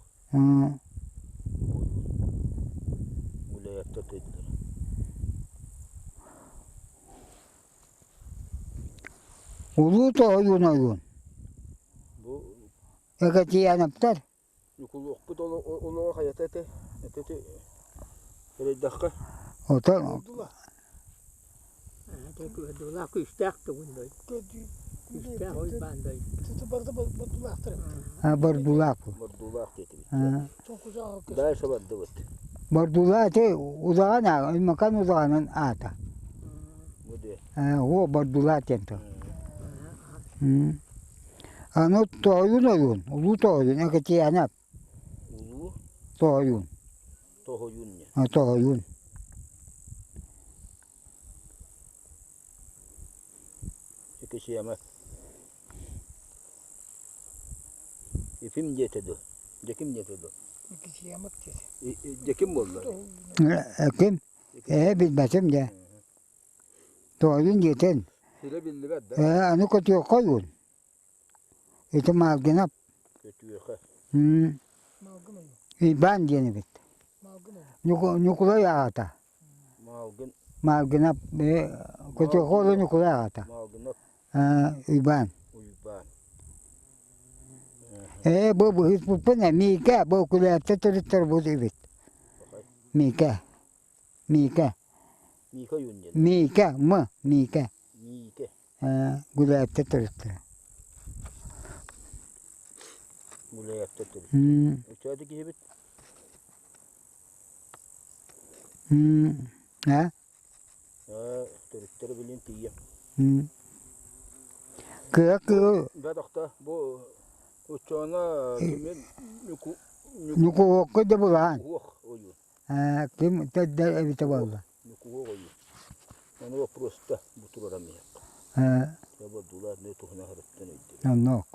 Гуляевтар төрдүлэрэ. Улуу тоһуйун ойуун. Бу Экэтийээниптэр. Ньукулуохпут олоҕо хайата этэ? Эти эрэйдэххэ. Отон Дулаах күүстээх тугун дой. Күүстээх уйбаан дой. Бордулаах. Бордулаах диэтибит. Дальше бардыбыт. Бордулаах ити удаҕан Өймөкөөн удаҕанын аата. Бу диэ. Оо, Бордулаах диэн тыл. Аны тоойун ойуун, улуу тоойун, Экэтиэнэп. Улуу? Тоойун. Тоһойуун диэн. Тоһойуун. Экэсиэмэ. Ефим диэтэ дуо? Дьэким диэтэ дуо? Экэсиэмэк диэтэ. Дьэким буолла. Ким? Ээ билбэтим дьэ. Тоойун диэтин. Сирэ биллибэт да. Ээ аны көтүөххэ ойуун. Ити Малгинап. Көтүөхэ. Малгын ойуун. Иван диэн эбит. Малгын ойуун. Ньукулай аҕата. Малгын. Малгинап Көтүөхэ уола Ньукулай аҕата. Малгынап. Уйбаан. Уйбаан. Ээ бу быһыспыппын Миикэ бу Күлээптэ төрүттэр бу эбит. Миикэ. Миикэ. Миикэ ойуун диэн. Миикэ, М, Миикэ. Миикэ. Гуляевтар төрүттэрэ. Гуляевтар төрүттэрэ. Өчөөдө киһибит? Аа? Төрүттэрэ билин тиийэ. Кыа кыыл. Бадахта бу учуона кимин Ньукуһуокка дьабылаан. Уох ойуун. Ким төрдө эбитэ буолла? Ньукуһуок ойуун. Ону вопроста бу турарам иһэк. Дулаар не туһуна харыттан өйдүр. Оннук.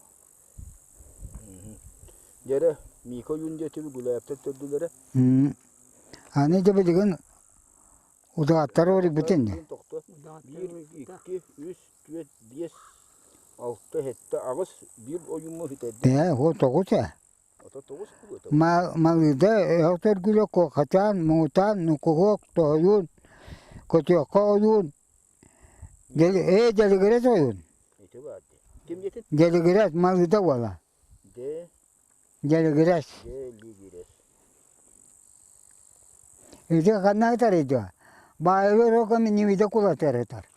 Дьэрэ, Мика ойуун диэтиби Гуляевтар төрдүлэрэ. Аны дьэ билигин удааттары орийбутун дии. Биир, икки, үс, түөрт, биэс, алта, сэттэ, аҕыс, биир ойуумму сүтэрдим. Ээ, ол тоҕус ээ. Малыыда өһөх төргүлэ Куохачаан, Муҥутаан, Нукуһуок, Тоһуйуун, Көтүөххэ ойуун, ээ Дэлигирэс ойуун. Дэлигирэс Малыыда уола. Дэлигирэс. Ити ханна ытарый дуо? Баайылар око минимиде кулатар ытар.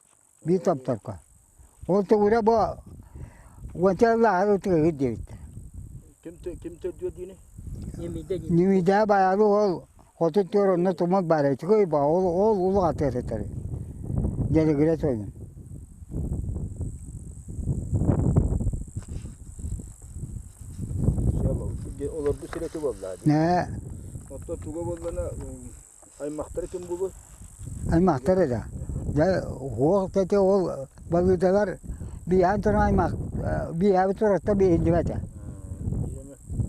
Биир топторго. Ол тугура бу уонча ыллааһар ытыгыгыт диэбиттэр. Ким ким төрдүө диини? Ньимидэ байалы ол хоту түөр онно тумал баар үчүгэй ба ол ол улаатар ытар. Дьэлигирэ сойун. Олорбут сирэ буоллаа дии. Ээ. Оттон туга буоллана аймахтара ким булу? Аймахтар да. Дьэ уох эти ол балыыталар биһаан туран аймах биһээбит турарта биһиллибэтэ.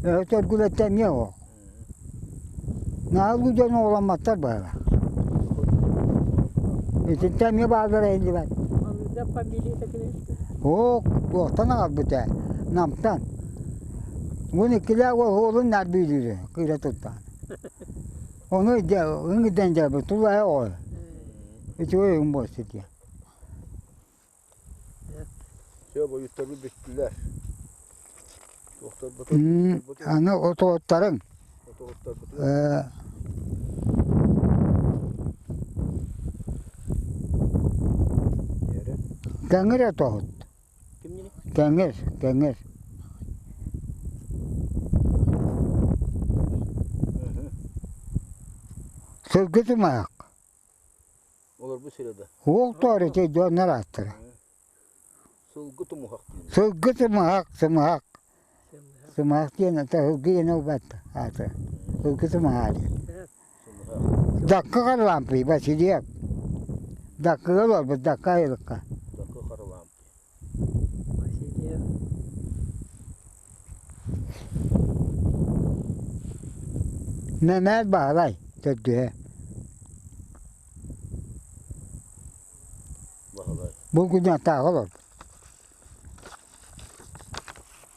Өтөргүлэттэ эмиэ ол. Наалгы дьон оҕоломмоттор быһыылаах. Итинтэ эмиэ бааллара иһиллибэт. Балыыда фамилията ким Оо, туохтан аҕалбыт ээ, Намтан. 12-лээх уол уолун наар бүүлүүрэ, кыыра туттаан. Ону дьэ ыҥырдан дьарбыт тулаайа оҕо. Үчүгэй уһун буолсу диэн. Все, бойуттарбыт бүттүлэр. Туохтарбытын Аны ототтарыҥ. Ототтарбытын. Кэҥир отоһут. Кимнини? Кэҥир, кэҥир. Сылгы тумаһах. Олорбут сирэ да. Уол тоҕо ити дьоннор ааттара. Сылгы тумуһах диэн. Сылгы тумуһах, сымыһах. Сымыһах диэн это сылгы диэн ылбат аата. Сылгы тумуһаҕа диэн. Сымыһах. Даккы Харлампый, Васильев. Даккыга олорбут, Дакка айылыкка. Даккы Харлампый. Васильев. Мэмээр Баһылай төрдүһэ. Баһылай. Бу күннээхтээҕи олорбут.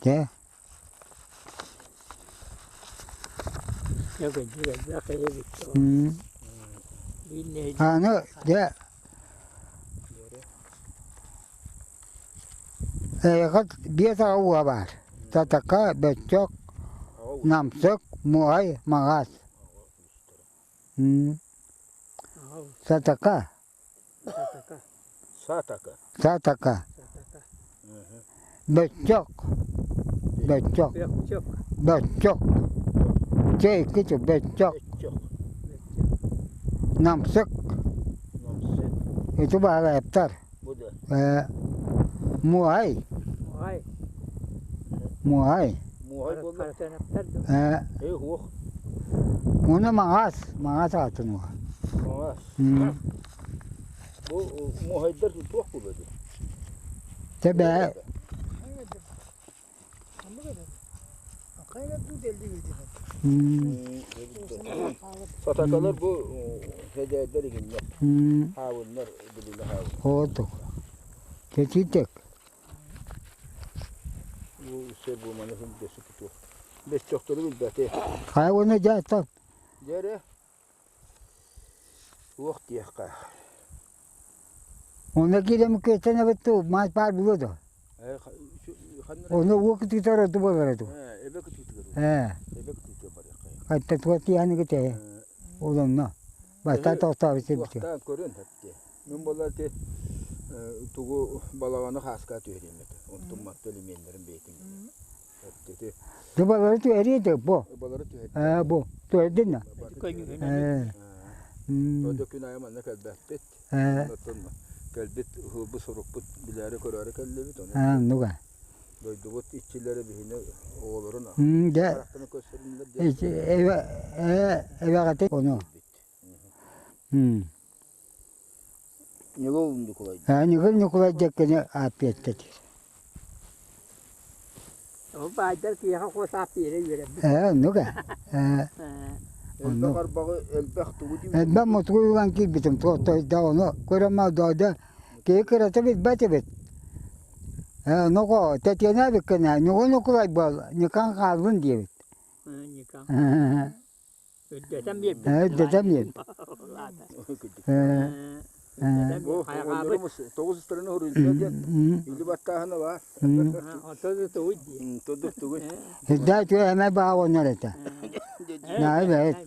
Дьэ. Аны дьэ эйиэхэ биэс аҕа ууһа баар. Сатака, Бөччөк, Намсык, Муой, Маҥаас. Сатака. Сатака. Сатака. Бөччөк. Бөччөк. Бөччөк. Чэ икки бөччөк. Намсык. Ити баалаайыптар. Муай. Муай. Муай буолла. Ээ. Ээ уох. Уну маҥаас, маҥаас аатын уо. Маҥаас. Бу муһайдар туох буолла дии? Тэбээ. Сатакалар бу хэдээдэр игиннэр. Хаабыннар билинэ хаабын. Оотук. Кэтитек. Бу үсэ бу маны хым дөсү туох. Бөччөхтөрү билбэти. Хайа уонна дьааттан. Дьэрэ. Туох диэххэ. Онно киирэн киэстэн эбит туу, маас баар буолуо дуо? Ону уу кытыытыгар ордук буолара дуу? Эбэ кытыытыгар. Ээ. Эбэ кытыытыгар барыахха. Хатта туох тииһэни кэтэһэ. Ол онно. Бастаан тохтообут сирбитигэр. Туохтаан көрөн хэттэ. Мин буолла ити тугу балаҕаны хааска түһэриэм этэ. Онтум матта элеменнэрин бэйэтин. Эттити. Дубалары түһэриэ да бу. Балары түһэр. Ээ бу. Түһэрдин да. Ээ. Тода күн айы манна кэлбэппит. Ээ. Оттон кэлбит бу сорукпут билээри көрөөрү кэллибит. Ону Аа, нуга. дойдубут иччилэрэ биһини оҕолорун Дьэ. харахтарын көрсөрүннэр диэн Эбэ ээ эбэҕэтин ону. Ньыгыл Ньукулай. Аа, Ньыгыл Ньукулай дьэккини ааппыаттатыр. Ол баайдар киһиэхэ хос аат биэрэ үөрэммит. Ээ, оннук ээ. Ээ. Элбэх арбаҕы элбэх тугу диибит? Элбэх мутугу ылан киирбитим туохтойда ону көрөм дойда киһи кырата билбэт эбит. Ээ, нoko тэтиэнэ эбиккин Ньугу Ньукулай буол, Ньукан хааллын диэбит. Ньукан. Үрдэтэн биэрбит. Үрдэтэн биэрбит. Тоҕус ыстарына хоруйда диэн или баттааһына баар. Тодук тугуй. Үрдээ үчүгэй эмэ баа оҕонньор этэ. Наһаа бэйэт.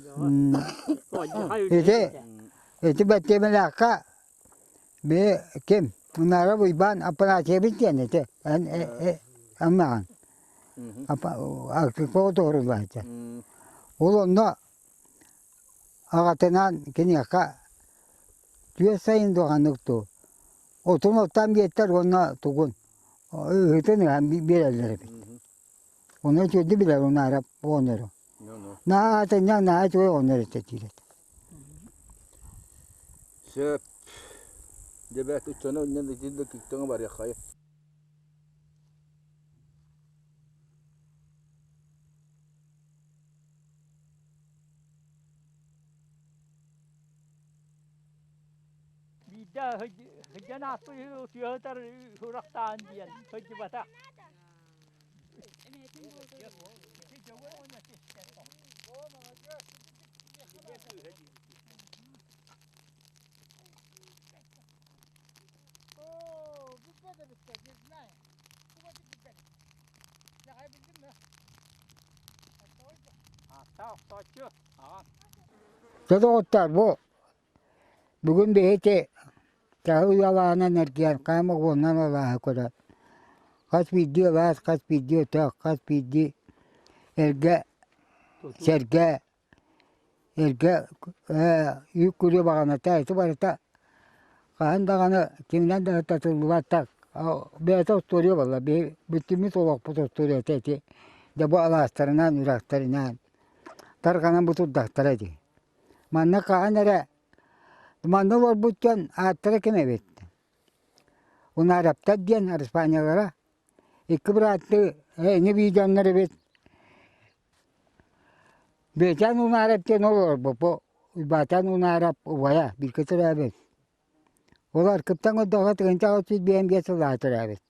Ити ити бэттиэмэлээххэ би ким Унаарап Уйбаан Аппанаасьевич диэн ити эн эн Арктика туһуруллааччы. Ол онно аҕатынаан киниэхэ түөрт сайын дуоһаннык дуу, отун оттоон биэртэр уонна тугун ыһыытын ыһан биэрэллэр эбит. Ону үчүгэйдик билэр Унаарап оҕонньору. Наһаа атынньах наһаа үчүгэй оҕонньор этэ диир этэ. Сөп. Дьэ бээт ыччаны инньэ итинник киктөҥө барыаххайа. Биирдэ сылдьан ааспыт утуйа сытар сурахтаан диэн сылдьыбатах. Дьэ доҕоттоор, бу бүгүн биһиги таһы уйалаанан эргийэн хаама уонунан алааһы көрөн хас биирдии алаас, хас биирдии өтөх, хас биирдии эргэ сэргэ Эргэ үүт күрүө баҕаната ити барыта хаһан даҕаны киминэн да татыллыбаттар бэйэтэ остуоруйа буолла биһи бүттүммүт олохпут остуоруйата ити дьэ бу алаастарынан үрэхтэринэн тарҕанан бу турдахтара дии манна хаһан эрэ манна олорбут дьон ааттара ким эбит Унаараптар диэн Араспаанньалара икки бырааттыы ини бии дьоннор эбит Бүөтэн Унаарап диэн олорбут бу Уйбаатан Унаарап убайа бииргэ төрөөбүт. Ол аркыттан көрдөххө 1805 сыллааҕы төрөөбүт.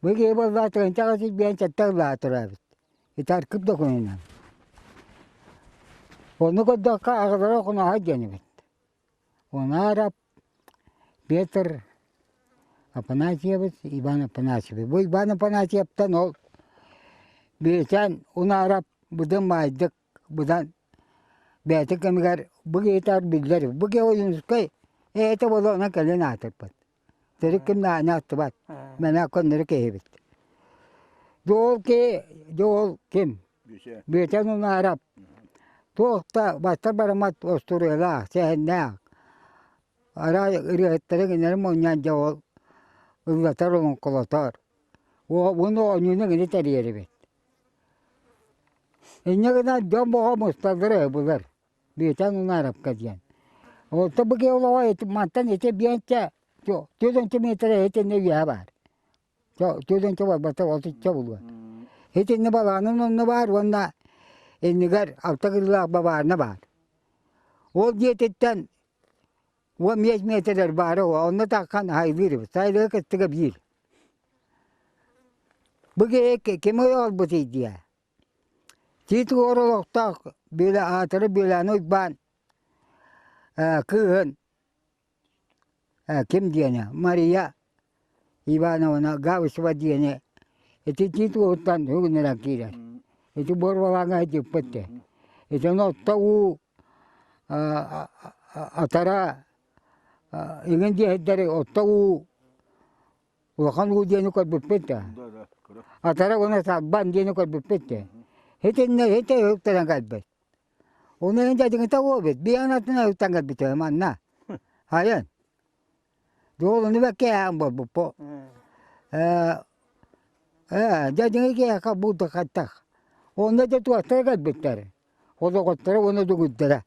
Бу киһи буоллаҕа 1857 сыллааҕы төрөөбүт. Ити аркып докумуонунан. Ону көрдөххө аҕалара Хонооһой диэн эбит. Унаарап Петр Афанасьевич, Иван Афанасьевич. Бу Иван Афанасьевтан ол Бүөчээн Унаарап быдан баайдык быдан бэйэтин кэмигэр бу киһитэ биллэр. Бу киһи Ойуунускай эһэтэ буолан онон кэлин аатырбыт. Төрүт ким да аанньа аттыбат. Мэнэ көннөрү киһибит. Дьэ ол киһи, дьэ ол ким? Бүөтэн Унаарап. Туох да бастар бараммат остуоруйалаах, сэһэннээх. Арай ырыаһыттары кинилэри мунньан дьэ ол ыллатар, олоҥхолотор. Уонна оонньууну кини тэрийэр эбит. Инньэ гынан дьон боҕо мусталлар үһү былыр. Бүөтэн Унааровка диэн. Онтон бу киһи олоҕо мантан ити биэнчэ 4 метр итиннэ үөһэ баар. 4 буолбата отучча буолуо. Итиннэ балаанын онно баар уонна иннигэр алта кырыылаах бабаарына баар. Ол дьиэтиттэн 15 метрэр баара онно таххан айлыыр эбит. Сайлыга кыттыга биир. Бу киһи ким ойоҕолбутуй диэ. Тиит уор олохтоох Бүлэ аатыры Бүлэни Уйбаан кыыһын ким диэни Мария Ивановна Габышева диэни ити тиит уоһуттан үгүннэрэн киирэр. Ити буорбалааҥҥа сылдьыппыт дии. Итини отто уу атара иҥин диэһирдэри отто уу Улахан уу диэни көрбүппүт да. Атара уонна сарбан диэни көрбүппүт да. Итиннэ ити ыһыктаран кэлбит. Ону иһин дьадыҥыта уобут. Биһиэн атын ыһыктан кэлбитэ манна. Хайан. Дуолуну бэккээһэн буолбуппу. Ээ дьадыҥы киһиэхэ бултахаттах. Онно да туохтара кэлбиттэр. Олоҕотторо уонна дугуйдара.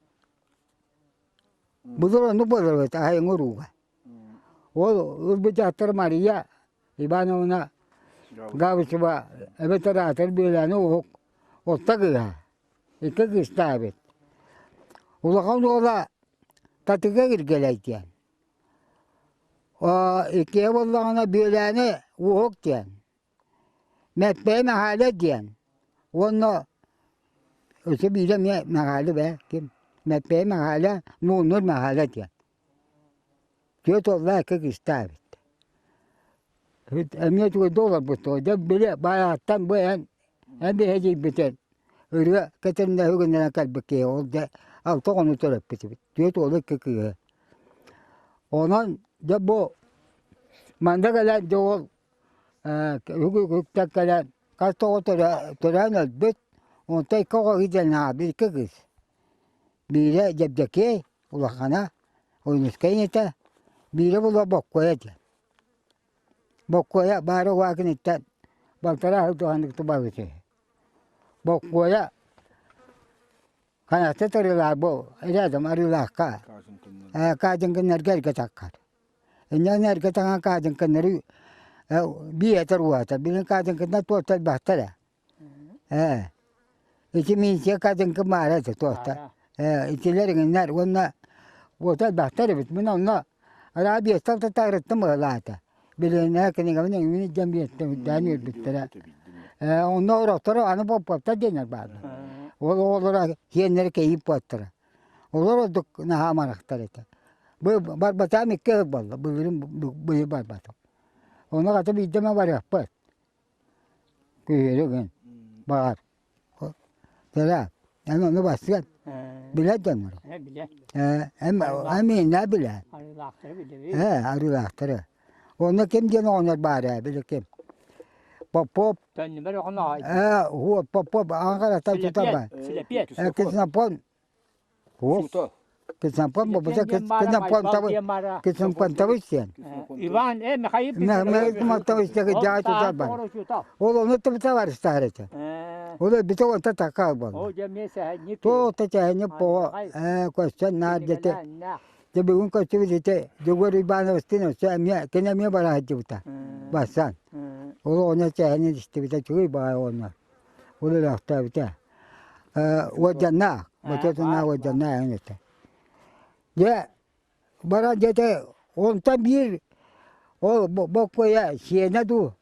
Былыр оннук буолар эбит аһайыҥ урууга. Ол ылбыт дьахтар Мария Ивановна Габышева эбэтэр аатыр Бүөлээни уһук отто кыыһа, икки кыыстаах эбит. Улахан уола Татыга Киргэлэй диэн. Иккиһэ буоллаҕына Бүөлээни Уһук диэн. Мэппэйэ Мэхээлэ диэн уонна өссө биирэ эмиэ Мэхээлэ бээ ким Мэппэйэ Мэхээлэ Нууннур Мэхээлэ диэн түөрт уоллаах икки кыыстаах эбит эмиэ үчүгэйдик олорбут дьэ били баайаҕаттан бу эн эн биһиги ырыа кэтэннэһи гыннаран кэлбит киһи ол дьэ алта оҕону төрөппүт эбит түөрт уолу икки кыыһы онон дьэ бу манна кэлэн дьэ ол Үгүктэн кэлэн хас да оҕо төрөөн өлбүт, онтон икки оҕо ыйданнаабыт икки кыыс. Биирэ Дьэбдьэкиэй улахана, Ойуунускай ийэтэ, биирэ буолуо Боккуойа диэн. Боккуойа баара уһаа киниттэн балтараа сыл туһаннык тубабыт үһү. Боккуойа Ханаста тарыылаах бу рядом Арыылаахха Каадьыҥкыннарга эргэ таккар. Инньэ эргэ таҥан Каадьыҥкыннары биэтэр уота. Билин Каадьыҥкыннар туохта элбэхтэр ээ. Ити милиция Каадьыҥкын баара этэ туохта. Итилэр иҥиннэр уонна уота элбэхтэр эбит. Мин онно араа биэстэн татаарыттым быһылаата. Билиэннээх кинигэбин эҥин илдьэн биэртэ үрдээн үөрбүттэрэ. Онно орохторо аны боппоттор диэннэр бааллар. Ол оҕолоро сиэннэрэ кэйиип буолтара. Олор ордук наһаа амарахтар этэ. Бу барбатаам икки ыһык буолла, былырыын быйыл барбатым. Ону хата биирдэ эмэ барыахпыт. Күһүөрү күн баҕар. Тэра, эн ону бассыан. Билэр дьоннору. Билэр. Эн эн билэр. Арыылаахтары билэбит. Ээ, арыылаахтары. Онно ким диэн оҕонньор баар ээ, били ким? Попов. Төннүбэр оҕоно Ээ, уот Попов Ангараттан тутар баар. Силэпиэт. Киснапон. Суто. Киснапон бобута Киснапон Киснапон диэн. Иван, э, Михаил Михаил дьаа тутар бар. Ол ону тыбыта барыстаар этэ. Ол бите онта такал буолла. Тоо тэһэнни по э көстөн наар дете. Дьэ бүгүн көстүбүт ити Дьөгүөр Уйбаанабыстыын өссө эмиэ кини эмиэ бара сылдьыбыта. Бассан. Ол оҕонньор тэһэнин истибитэ үчүгэй баҕайы оҕонньор. Ол өлөөхтөөбүтэ. Э уордьаннаах, бочуотуннаах уордьаннаах эҥин этэ. Дьэ баран дьэтэ онтон биир ол боккуойа сиэнэ дуу,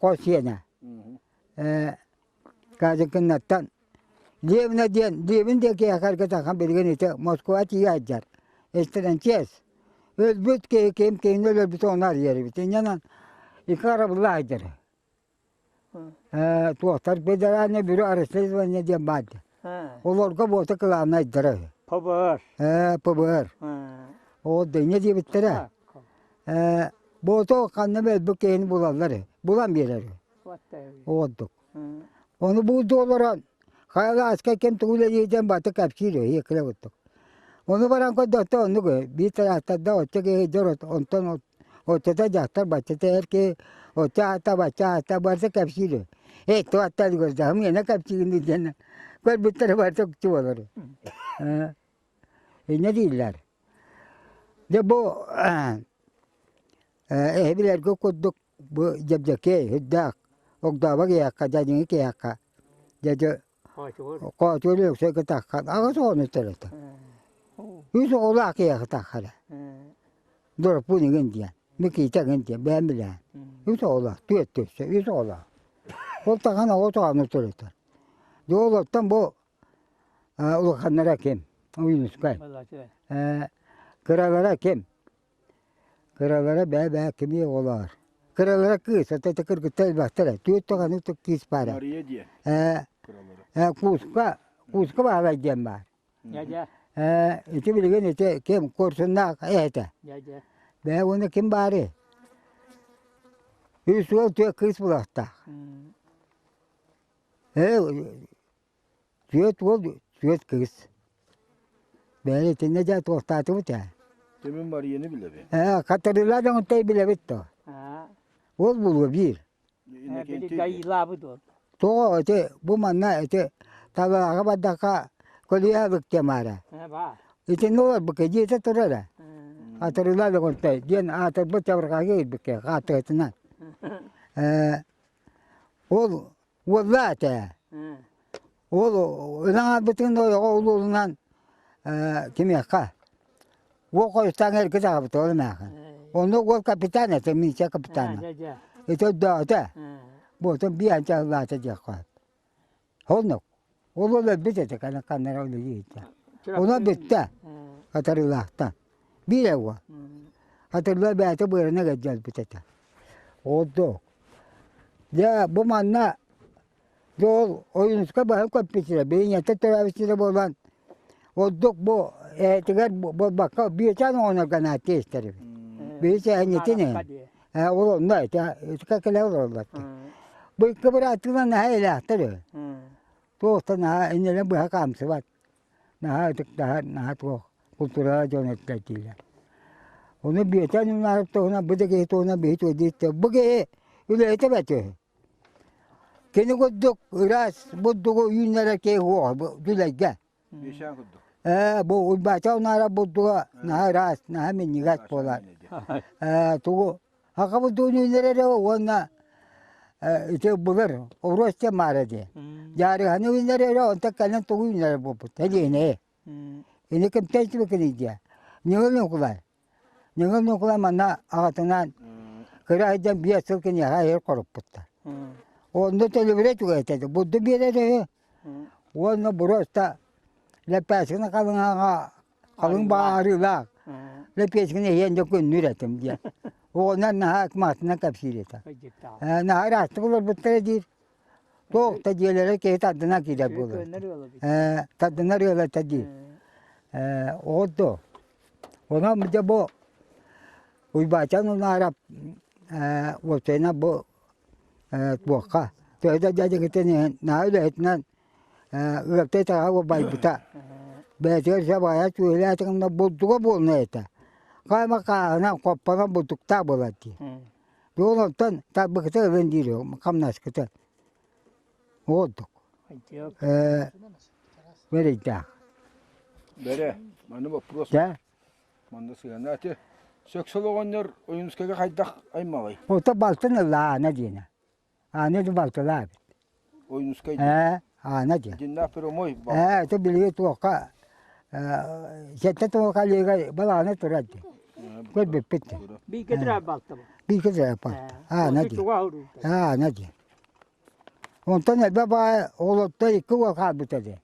хос сиэнэ. Э Казыкыннаттан Левна диэн Левин диэн киһиэхэ эргэтэ билигин ити Москва тиийэ сылдьар. Эстэрэнчиэс. Өлбүт киһи ким киһини өлөрбүтэ ону арыйар эбит. Инньэнэн икки арабыллаах Ээ, туохтар бэдэрээнэ бюро расследования диэн баар дии. Олорго буота кылаанайдара үһү. ПБР. Ээ, ПБР. Ол да инньэ диэбиттэрэ. Ээ, буото ханна өлбүт киһини булаллар үһү. Булан биэрэр үһү. Ордук. Ону булду олорон, хайалааска ким тугу үлэлиирдэн баты кэпсиир үһү, еккилэ курдук. Ону баран көрдөхтө оннук үһү. Биир тыраахтарда оччо киһи дьор онтон Оччото дьахтар баччата эр киһи оччо аата бачча аата барыта кэпсиир үһү. Эй, туохтан көрдөһүм миэнэ кэпсиигин диэн көрбүттэрэ барыта үкчү буолар. Инньэ дииллэр. Дьэ бу эһэбилэргэ курдук бу дьэбдьэкэй, үрдээх, огдообо киһиэхэ, дьадьыҥы киһиэхэ дьэ Хоочур Өлөксөйгө таххан аҕыс оҕону төрөтө. Үс оҕолоох киһиэхэ таххара. Дороппун игин диэн, Микиитэ игин диэн, бэйэм билээн. Үс оҕолоох, түөрт өссө, үс оҕолоох. Ол тахан оҕо тоҕону төрөтөр. Дьэ олортон бу улаханнара ким? Уйунускай. Кыралара ким? Кыралара бээ-бээ кими оҕолоор. Кыралара кыыс, это кыргыттар элбэхтэр түөрт даҕаны кыыс баара. Мария диэн. Ээ, Кыралара. Кууска, Кууска Баһылай диэн баар. Дьэ-дьэ. Ээ, ити билигин ити ким Куорсуннаах эһэтэ. Дьэ-дьэ. Бээ уонна ким баарый? Үс уол түөрт кыыс булуохтаах. Ээ, Түөрт уол, түөрт кыыс. Бэйэ итиннэ дьэ туохтаатыбыт ээ. Дьэ мин Марияны билэбин. Ээ, хатырыылаах дьоҥуттай билэбит дуо? Ол булуо биир. Иннокентий Дайыылаабыт уол. Тоҕо ити бу манна ити талааҕа бардахха көлүйэ алык диэн баара. Баа. Итиннэ олорбукка дьиэтэ турар ээ. Хатырыылаах дьоҥуттай диэн аатырбыт чабырҕаҕа киирбиккэ хааттыгытынан. Ээ, ол Уоллаа этэ. Уол ынан аалбытын ойоҕо улуолунан кимиэхэ уол хойутаан эргит аҕабыт ол эмээхин. Онно уол капитан этэ, милиция капитана. Ити өйдөөтө. Буотун биир ыллаата диэххэ сөп. Оннук. Ол уол өлбүт этэ, ханна эрэ үлэлии сылдьар. Онон бүттэ. Хатарыылаахтан. Биир эрэ уол. Хатырыла бэйэтэ быарына өлбүт этэ. Ордук. Дьэ, бу манна дьэ ол Ойуунускай баһын көппүтүрэ, билиҥҥэтэ төрөөбүттэрэ буолан, ордук бу эһэтигэр буолбакка биэчээн оҕонорго нааттыы истэр эбит. Биһи сэһэнньитин иһин. Ээ, ол онно этэ, итикэ кэлэ олороллор. Бу икки бырааттыылар наһаа илээхтэр үһү. Туох да наһаа иннилэрин быһа хаамсыбат. Наһаа ытыктаһар, наһаа туох култуураҕа дьон этилэр дииллэр. Ону Бүөтэн Унаарап туһунан бу да киһи туһунан биһи туойдуйт бу киһи үлэһитэ бэрт үһү. Кини курдук ыраас бурдугу үүннэрэр киһи суоҕа бу Дүлэйгэ. Биэсээн курдук. Ээ, бу Уйбаача Унаарап бурдуга наһаа ыраас, наһаа минньигэс буолар. Ээ, тугу Аҕа бурдугун үүннэрэрэ уонна ити былыр оруос диэн баара дии. Дьаарыһаны үүннэрэрэ, онтон кэлин тугу үүннэрэр буолбут эдиэнэй. Ини кимтэн истибиккиний диэ. Ньыгыл Ньукулай. Ньыгыл Ньукулай манна аҕатынаан кыра сылдьан биэс сыл киниэхэ иһэр хоруппуттар. Онно төлөбүрэ үчүгэй этэ. Бурду биэрэр үһү. Уонна буруоста лэппээскини халыҥаҕа халыҥ баарыылаах лэппиэскини иһэн дьэ күннүүр этим диэн. Оҕонньор наһаа ыкмаатынан кэпсиир этэ. Наһаа ыраастык олорбуттара диир. Туох да дьиэлэрэ киһи тардынан киирэр буолар. Тардынар ыала этэ диир. Оҕо дуо? Онон дьэ бу Уйбаачан Унаарап уопсайынан бу туохха төһө да дьадьыгытын иһин наһаа үлэһитинэн ыалтай таҕа байбыта. Бэйэтигэр сабаайа түөһүлээтигинэ бурдуга буолна этэ. Хаама хааһынан хоппонон бурдуктаах буолар дии. Ол онтон тарбыкыта ылын диир хамнаскыта. Ордук. Бэрийдээх. Бэрэ, маны вопрос. Да? Манна сыһыана ати. Сөксөл оҕонньор Ойуунускайга хайдах аймаҕый? Ото балтын ылла Аана диэнэ. Аана да балтылаа эбит. Ойуунускай Ээ, Аана диэн. Дьиннээх прямой Ээ, это билиги туохха сэттэ туохха лига балаҕана турар дии. Көрбүппүт дии. Бииргэ төрөөбүт балта бу. Бииргэ төрөөбүт балта. Аана диэн. Аана диэн. Онтон элбэх баҕайы оҕолортон икки уол хаалбыта дии.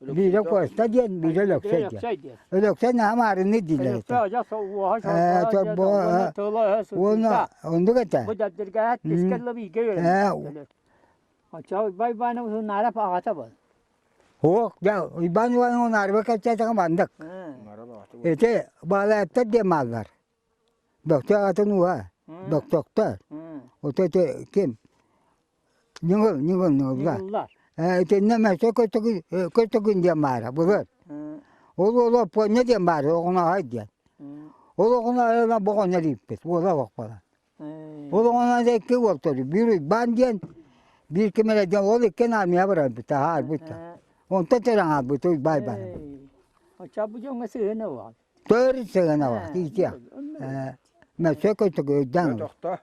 Биирэ Куоста диэн, биирэ Өлөксөй диэн. Өлөксөй наһаа маарынныы дииллэр этэ. Уонна оннук этэ. Бу дэрдиргээт тискэллэ бииргэ үөрэммит. Оччо Уйбай Иванов Унаарап аҕата был. Суох, дьэ Уйбаан Иванов Унаарыба кэпсээтэҕэ маннык. Ити Баалааттар диэн бааллар. Бөхтөөх аҕатын ууһа, Бөхтөөхтөр. Ото ити ким? Ньыгыл, ньыгыл, ньыгыллар. Итиннэ мөсө көтөгүн диэн баара былыр. Ол уола Оппуонньа диэн баара, оҕоноһой диэн. Ол оҕоноһойуна боҕонньор ииппит, уола олохпонон. Ол оҕоноһой икки уол төрүт. Биир Уйбаан диэн, биир ким эрэ диэн, ол иккиэн армия барарбыт, аһаарбыт. Онтон төрөн хаалбыт Уйбаан баран. Оччо бу дьоҥҥо сыһыана уол. Төрүт сыһыана уол, иитиэх. Мөсө көтөгү өйдөөн. Тохто.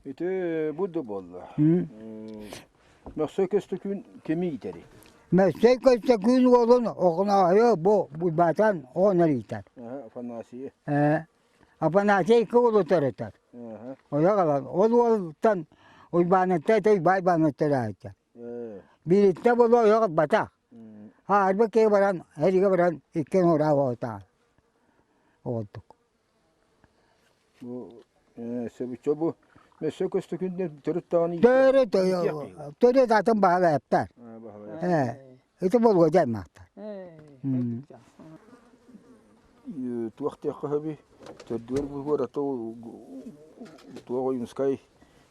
Ити бу да буолла. Мөхсөй Көстөкүүн кими иитэрий? Мөхсөй Көстөкүүн уолун Охоноойу бу Буйбаатан оҕонньор иитэр. Афанасий. Афанасий икки уолу төрөтөр. Ойох ылан, ол уолтан Уйбааныттан ити Уйбаай Иванович төрөөбүтэ. Биириттэн буолуо ойох ылбатах. Аарбы киһи баран, эригэ баран иккиэн ураах оҕотаан. Оҕолдук. Бу сөбүччө бу өссө көстөкүн төрүт даҕаны Төрүт төрүт атын баһылайыптар. Ити буолуо дьаймаахтар. Туох диэххэ сөбүй? Төрдүгэр буһуор ата туох Ойуунскай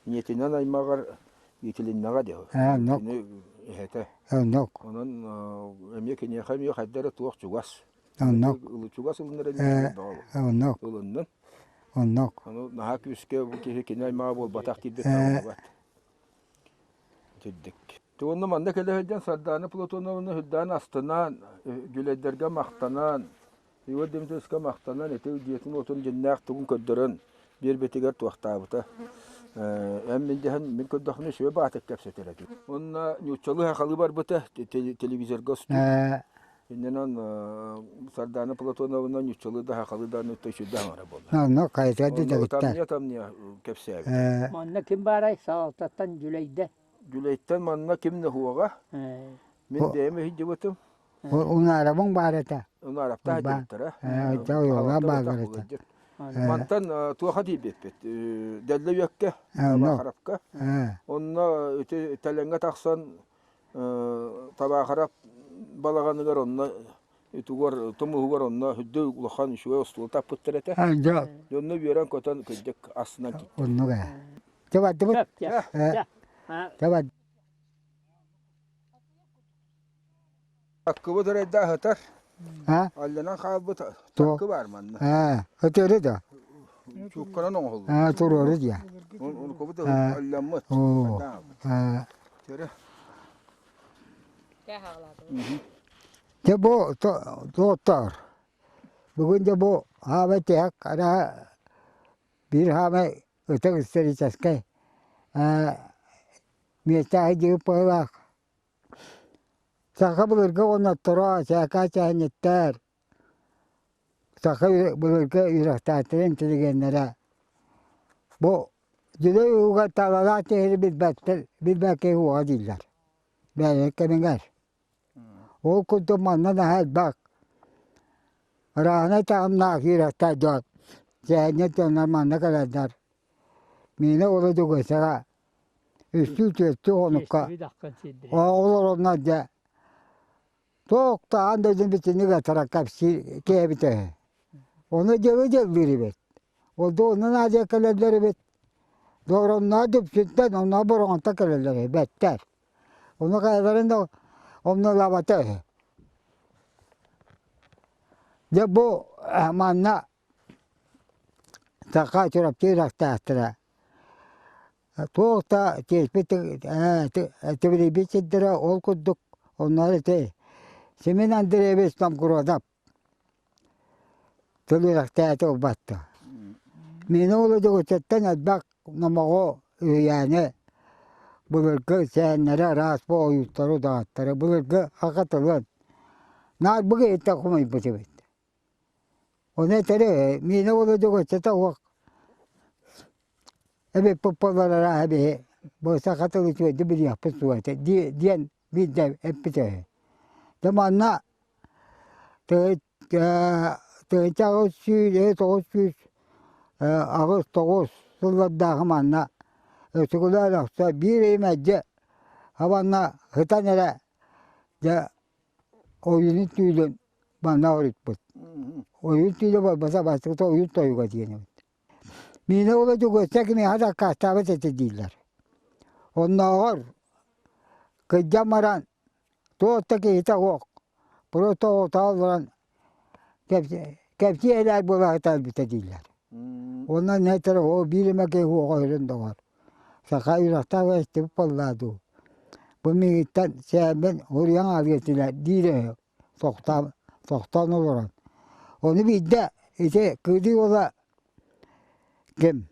ийэтинэн аймаҕар иитилиннэҕэ диэ. Кини эһэтэ. Онон эмиэ киниэхэ эмиэ хайда эрэ туох чугас. Оннук. Чугас ылынар эмиэ Оннук. Ылыннын. Оннук. Ону наһаа күүскэ бу киһи кини аймаҕа буолбатах диирбит табыллыбат. Итирдик. Уонна манна кэлэ сылдьан Сардаана Платоновна үрдээн астынан, Дьүлэйдэргэ махтанан, Егор Дмитриевичка махтанан ити дьиэтин-уотун дьиннээх тугун көрдөрөн биэрбитигэр туохтаабыта. Эн мин дэһэн мин көрдөхпүнэ үчүгэй баатык кэпсэтэр этим. Уонна нууччалыы сахалыы барбыта телевизорга устуу. Иннинэн Сардаана Платоновна нууччалыы да сахалыы да үчүгэй аҥара буолла. Онно хайта дэгиттэр. Тамния тамния кэпсээбит. Манна ким баарай салалтаттан Дьүлэйдэ. Дьүлэйтэн манна ким ноһуоҕа? Мин бэйэм иһдьибитим. Унаарабыҥ баар этэ. Унаараптаах дьыбыттара. Ойуолаа бааллар этэ. Мантан туоха тиийбиппит. Дэллэ үөккэ, Табаахарапка. Онно ити тэлэҥҥэ тахсан Табаахарап балаҕаныгар онно итугар тумуһугар онно үрдүк улахан үчүгэй остуол таппыттар этэ. Дьонно үөрэн-көтөн кырдьык астынан киттэ. Оннук ээ. Дьэ бардыбыт. Дьэ бар. Аккыбыт эрайда аһытар. А? Алланан хаалбыт таккы бар манна. Аа, өтөрү да. Чукканан оҥоһуллар. Аа, туруору дия. Онкубут алламмыт. Аа. Төрө. Дьэ бу доҕоттоор, бүгүн дьэ бу аабай тиһэх араа биир хаамай ытык историческай миэстэ дьиҥ быһыылаах Саха былыргы оҕонньотторо, сээкээ сэһэнньиттэр, саха былыргы үөрэхтээхтэрэ, интеллигеннэрэ бу Дьүлэй ууга талалаах киһини билбэттэр, билбэт киһи уоҕа дииллэр бэйэлэрин кэмигэр. Ол курдук манна наһаа элбэх ырааһынай таһымнаах үөрэхтээх дьон, сэһэнньит дьоннор манна кэлэннэр миэнэ уолу Дьөгүөссэҕэ үстүү-түөртүү хонукка оҕолор онно дьэ туох да аан дойдуну бүтүннүү ытара кэпсиир киһи эбитэ үһү. Ону дьылы дьыллыыр эбит. Ол да онно наадыйа кэлэллэр эбит. Доҕоронноо Дүпсүнтэн, онно Бороҕонтон кэлэллэр үһү, бэттэр. Ону хайаларын да омнуолаабата үһү. Дьэ бу манна Саха Чурапчы үрэхтээхтэрэ Туох да тиэспит тибилийбит сирдэрэ ол курдук онноор ити Семен Андреевич Новгородов тыл үөрэхтээтэ ылбатта. Миэнэ уола Дьөгүөссэттэн элбэх номоҕу, үһүйээни, былыргы сэһэннэри, араас бу ойууттары, удаҕаттары, былыргы саха тылын наар бу киһиттэн хомуйбут эбит. Ону этэри миэнэ уола Дьөгүөссэтэ уох эбиппит буоллар арааһа биһи бу саха тылы үчүгэйдик билиэхпит суоҕа этэ диэн биирдэ эппитэ үһү. Дьэ манна 1889 сыллардаахы манна өсүгүлээн охсо биир ый мэлдьи абанна сытан эрэ дьэ ойуунун түүлүн манна оруйбут. Ойуун түүлэ буолбата бастакыта ойуун тойуга диэн эбит. Миинэ уола Дьөгүөссэ кимиэхэ да аккаастаабат этэ дииллэр. Оннооҕор кырдьан баран туох да киһитэ суох, просто оҕотоҕо олорон кэпсии элээр буола сытар эбитэ дииллэр. Уонна нэтэр оо биир эмэ киһи уоҕа өһөрөн доҕор. Саха үрэхтээх истибит буоллаа дуу. Бу миигиттэн сээммин уруйан аалыа этилэр диирэ үһү тохтоон, тохтоон олорон. Ону биирдэ ити кыыдый уола ким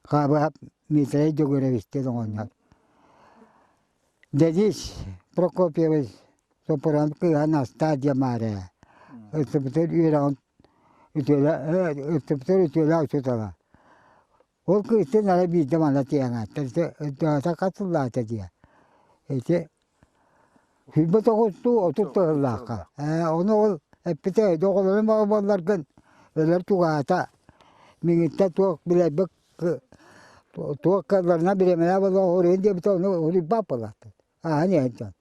Хаабыһап Миитэрэй Дьөгүөрэбис диэн оҕонньор Денис Прокопьевич Соппуруон кыыһа Настаа диэн баар ээ. Ыстыбытын үөрэҕин үтүөлэ ыстыбытын үтүөлээх учуутала. Ол кыыстын эрэ биирдэ манна тиийэн ааста хас сыллаата диэ. Ити 29 30 сыллаахха. Ээ ону ол эппитэ оҕолорум буолларгын өлөр чугаһаата миҥиттэн туох билэрбит туох кыалларынан бириэмэлээх буолуох уруйун диэбитэ ону уруйбат буолаахтар. Ааһан иһэн дьон.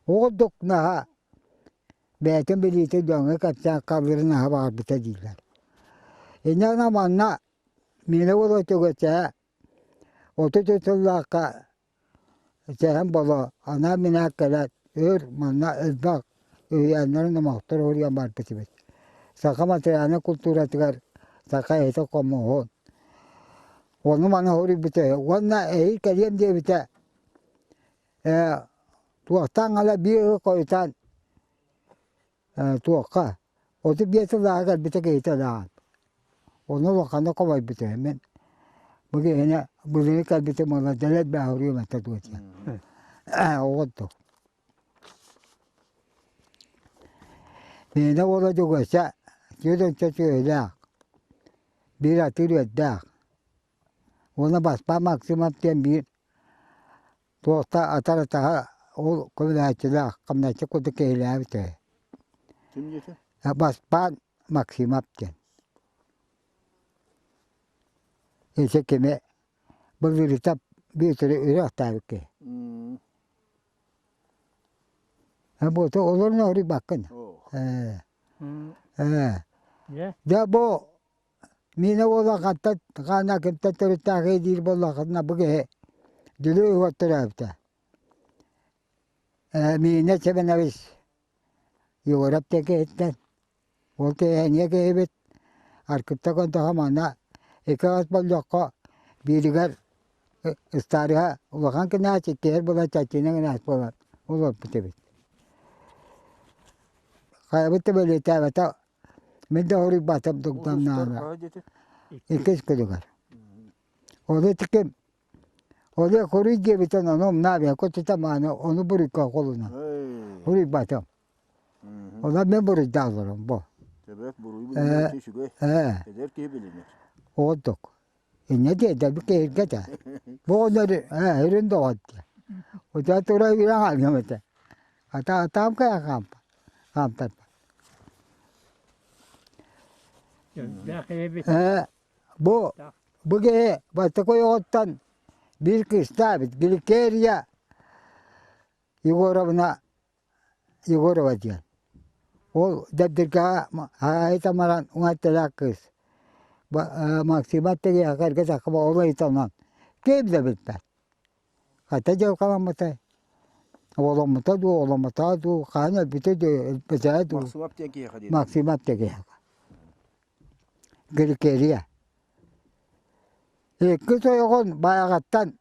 Оҕурдук наһаа бэйэтин билиитин дьоҥҥо кэпсээн халларын наһаа баҕарбыта дииллэр. Инньэ гынан манна миэнэ уола Төгөчээ 33 сыллаахха Сэһэн Боло анаан-минээн кэлэн өр манна элбэх үһүйээннэри номохтору уруйан барбыт эбит. Саха материальнай култууратыгар саха эһэтэ хомуһун ону-маны уруйбута үһү. Уонна эһиил кэлиэм диэбитэ ээ туохтан ала биир ый хойутаан Туохха, 35 сыллааҕы кэлбитэ киһитэ даҕаны. Ону улаханнык хомойбут үһү мин. Бу киһини былырыын кэлбитим уонна дэлэй бааһырыам этэ дуо диэн. Оҕордук. Миэнэ уола Дьөгүөссэ 40 сүөһүлээх, биир атыыр үөрдээх. Уонна Баспаа Максимов диэн биир Туохта атар-атаһа ол көмөлөһөөччүлээх, хамначчы курдук киһилээбит үһү. Ким диэтэ? Баспаан Максимов диэн. Ити кими былырыыта Бүөтүрү үрэх киһи. Буоту олорун оруйбаккын. Ээ. Ээ. Дьэ бу Миэнэ уола хантан хаана кимтэн төрүттээхий диир буоллаххытына бу киһи Дьүлү уот төрөөбүтэ. Ээ Миинэ Сэмэнэбис Егоров диэн киһиттэн. Ол киһи эмиэ киһибит Аркыпта көрдөхө манна икки хас болдьоххо бииригэр ыстаарыһа улахан кинээс, иккиһэр буолан чаччыына кинээс буолан олорбут эбит. Хайабыт да бэлиэтээбэтэ Мин да хоруйбатым дугданнаана. Иккис күнүгэр. Ону тиким Ону хоруй диэбитин ону умнаабыйа кутута мааны ону буруйга холунан. Хоруйбатым. Онон мен буруйдаах олором бу. Төбөт буруй билинэр үчүгэй. Эдэр киһи билинэр. Оҕордук. Инньэ диэдэ киһиргэ да. Бу оҕонньор өрүн доҕор диэ. Утаа тура үөрэн хаалыам этэ. Ата атаам кайа хаампа. Хаамтарба. Ээ бу бу киһи бастакы ойоҕуттан биир кыыстаах эбит. Гликерия Егоровна Егорова диэн. Ол Дэбдиргэҕэ хаайытамаран уҥатталаах кыыс. Максима Тэриэхэ эргэ сахха ол ыйытанан ким да билбэт. Хата дьылҕаламмытай. Оҕоломмута дуу, оҕоломмотоҕо дуу, хаһан өлбүтэ дуу, өлбөтөҕө дуу. Максимов диэн киһиэхэ диэн. Максимов диэн киһиэхэ. Гликерия. Иккис ойоҕун Баайаҕаттан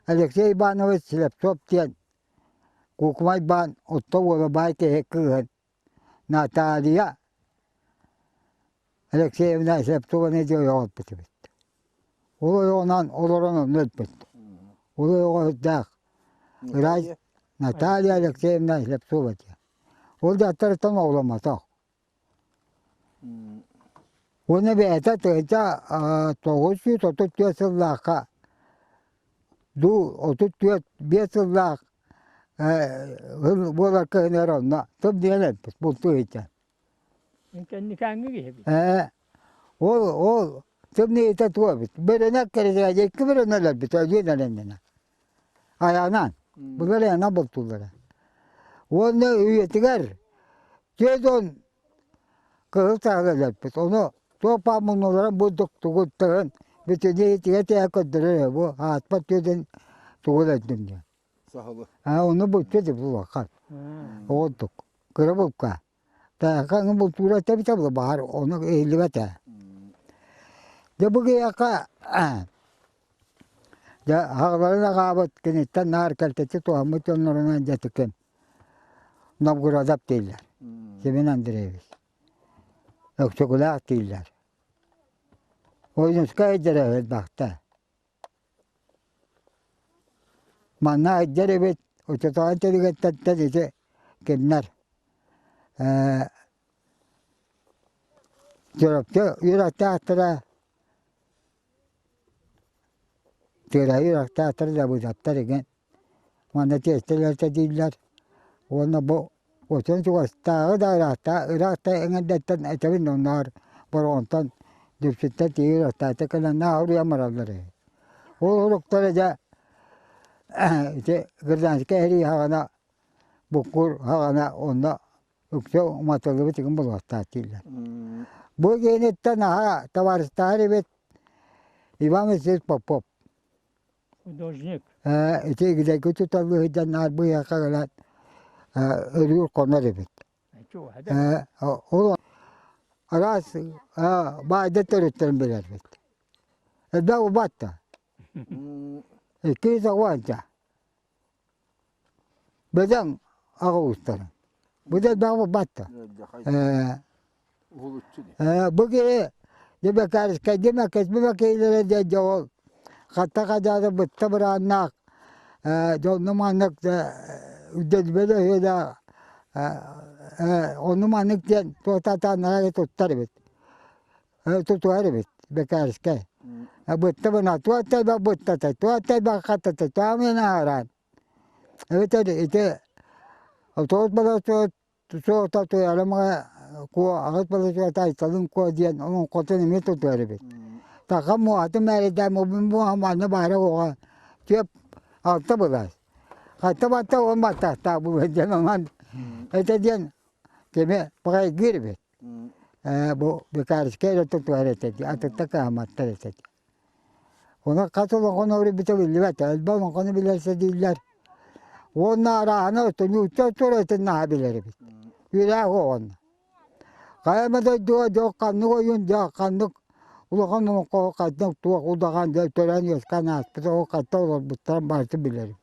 Алексей Иванович Слепцов диэн Куукумай баан отто уола баай киһи кыыһын Наталья Алексеевна Слепцованы дьэ ойоҕо ылбыт эбит. Ол ойоҕунан олорон онно өлбүт. Ол ойоҕо сүрдээх ыраай Наталья Алексеевна Слепцова диэн. Ол дьахтарыттан оҕоломмотох. Уонна бэйэтэ тыһыынча 934 сыллаахха дуу 34 биэс сыллаах Буолар кыһыныгар онно тымныйан өлбүт бултуу сылдьан. Кэнникээҥҥи киһибит. Ээ, ол ол тымныйыта туох эбит. Бөрөнө кэритэ икки бөрөнө өлөрбүт өлүөн эрэннэнэ. Айанаан. Былыр айанан бултууллара. Уонна үйэтигэр 40 кыһыл саһыл өлөрбүт. Ону туох баар муннуларын бурдук тугуттарын бүтүннүү итигэ тиһэ көрдөрөр бу аатпат түөтүн тугу өлөрдүм диэн. Саһылы. Аа ону булчут улахан. Оҕурдук. Кыра булка. Тайахха бултуура этэбитэ баһар ону иһиллибэт ээ. Дьэ бу киһиэхэ дьэ аҕаларын аҕаабыт киниттэн наар кэлтэччи туһаммыт дьоннорунан дьэ Новгородов дииллэр. Семен Андреевич. Өксөкүлээх дииллэр. Ойуунускай өйдөрө элбэхтэ. Манна айдар эбит, оччотооҕу тэрилтэттэн ити кимнэр Чурапчы үөрэхтээхтэрэ Тыараһа үөрэхтээхтэрэ Дабыдаттар игин манна тиэстэлэртэ дииллэр уонна бу отон чугастааҕы да ыраахтаа ыраах да эҥэрдэттэн этэбин онноор Бороҕонтон Дүпсүттэн тиийэ үөрэхтээхтэр кэлэн наа уруйан бараллар үһү. Ол уруктара дьэ ити гражданскай сэрии саҕана буккуур саҕана онно үксэ уматыллыбыт игин буолуохтаах дииллэр. Бу киһиниттэн наһаа табаарыстаһар эбит Иван Васильевич Попов. Художник. Ити игидэйгэ туталлыы сылдьан наар быыһакка кэлэн өрүүр хонор эбит. Ол араас баайдар төрүттэрин билэрбит. Элбэх убатта. Икки уонча. Бөдөҥ аҕа уустарын. Бу да элбэх убатта. Бу киһи Дебекарскай Макесбиба киһилэрэ диэн дьоҕул хатта хадьаары бытта бырааннаах дьонну маннык үрдэлбэлэ үһүлээх ону маннык диэн туотатааннара туттар эбит тутуһар эбит Бекарскай бытта бына туоттай быттата туоттай хаттата туамын аараан эбэтэр ити тоҕус балас Суота туйарымга куо аҕыс балысыата Айталын куо диэн олоҥхотун эмиэ тутуһар эбит. Таха муоһатын мээрэйдээн мубун муоһа манна баара оҕо түөп алта былаас. Хатта батта уон баттахтаах бу диэн онон этэ диэн кими баҕайгыыр эбит. Ээ бу Бекарскай эрэ тутуһар этэ дии атытта кыһамматтар этэ дии. Ону хас олоҥхону өрүбүтэ биллибэт, элбэх олоҥхону билэрсэ дииллэр. Уонна арааһына нуучча туруотун наһаа билэр эбит. Үрээх оҕонно. Хайа эмэ дойдуга дьол ханнык ойуун дьэ ханнык улахан олоҥхоҕо хайдах туох удаҕан дьэ төрөөн үөскээн ааспыт оҕо хатта олорбуттарын барыта билэр эбит.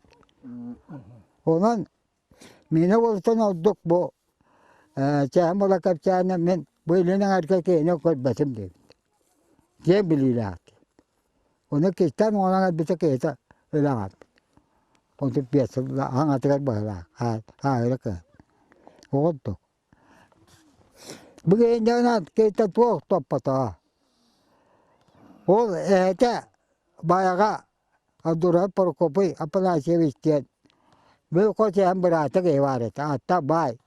Онон миэнэ уолтан ордук бу Чээһин буола кэпсээнэ мин бу илин эҥэргэ киһини көрбөтүм диэбит. Киэҥ билиилээх. Ону кистээн оҥорон өлбүтэ киһитэ өлөн хаалбыт. Онтун биэс сыл аҥатыгар быһылаах ааһыра кыһын. Оҕордук. Бу киһиннэринэн киһитэ туох топпотоҕо. Ол эһэтэ Байаҕа Абдурахов Прокопий Афанасьевич диэн бу хос эһэм быраата киһи баар этэ. Ааттаах баай,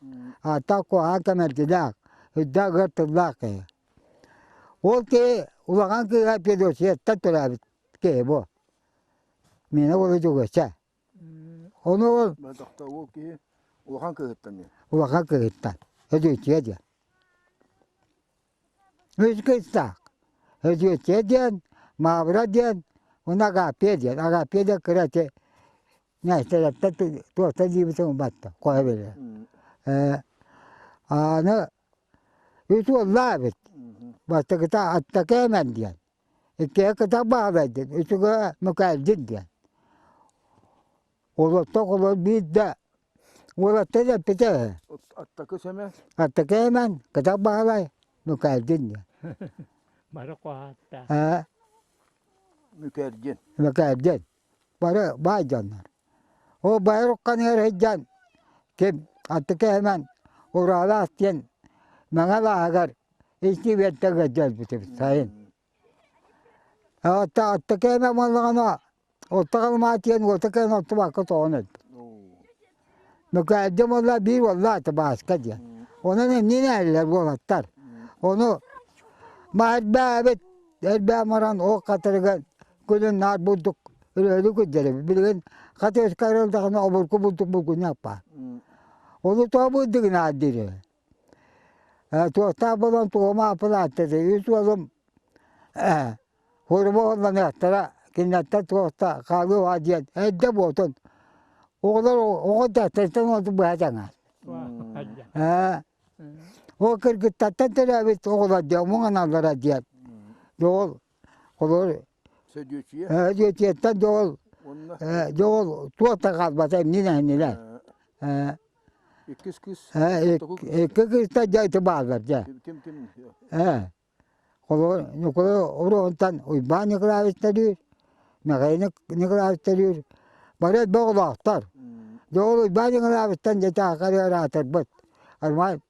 ааттаах куһаҕан кэмэлдьилээх, үрдээх ыар тыллаах киһи. Ол киһи улахан кыыһа Федосияттан төрөөбүт киһи бу. Миэнэ уола Дьөгүөссэ. Ону ол Ол киһи улахан кыыһыттан Улахан кыыһыттан. Федосия диэн. Үс кыыстаах. Өдүөччүйэ диэн, Маабыра диэн уонна Агапия диэн. Агапия диэн кыра ити Нээстэрэптэн туохтан диэбитин умматта, хоһо билэр. Ээ аны үс уоллаах эбит. Бастакыта Аттакээмэн диэн, иккиһэ Кытах Баһылай диэн, үсүгэ Мукаалдьын диэн. Олортон олор биирдэ уолаттар эппитэ үһү. Аттакы сэмэ? Аттакы эмэн, Кытах Баһылай, Мүкээлдин диэн. Бары куһааттаах. Ээ. Мүкээлдин. Мүкээлдин. Бары баай дьоннор. Ол байар укканыгар сылдьан ким Аттакы эмэн Ураалаах диэн Мэҥэ алааһыгар икки үөртэ ыалдьа өлбүт эбит сайын. Аттакы эмэн буоллаҕына Оттоҕо маатыйан уота кэлэн оттубакка тоҕон өлбүт. Мөкөөддө буолла биир уоллаах Бааска диэн. Онон эмнин эрэллэр уолаттар. Ону Маарбаабыт эрбээн баран ол хатырыгар күнүн наар бурдук өрөөлү күрдэрэ. Билигин хатыска арылдаҕына обурку бурдук булгунньах баар. Ону тоҕо бурдугун ааддыыр Туохтаах буолан туома аппылааттады. Үс уолум Хурума уолланыахтара кинилэртэн туохта хаалыа диэн эрдэ буолтун. Оҕолор оҕо дьахтартан уонту быһа таҥар. Ол кыргыттартан төрөөбүт оҕолор диэн муҥаналлара диэн. Дьоҕул олор Сөдүөчүйэ. Сөдүөчүйэттэн дьоҕул дьоҕул туох да хаалбата эмнин эһинилэр. Иккис кыыс. Икки кыыстар дьэ ити бааллар дьэ. Ким ким? Холобур, Ньукулай Оруоһунтан Уйбаан Николаевич төрүүр, Михаил Николаевич төрүүр. Бары элбэх оҕолоохтор. Дьэ ол Уйбаан Николаевичтан дьэ таахары ыраатарбыт. Армай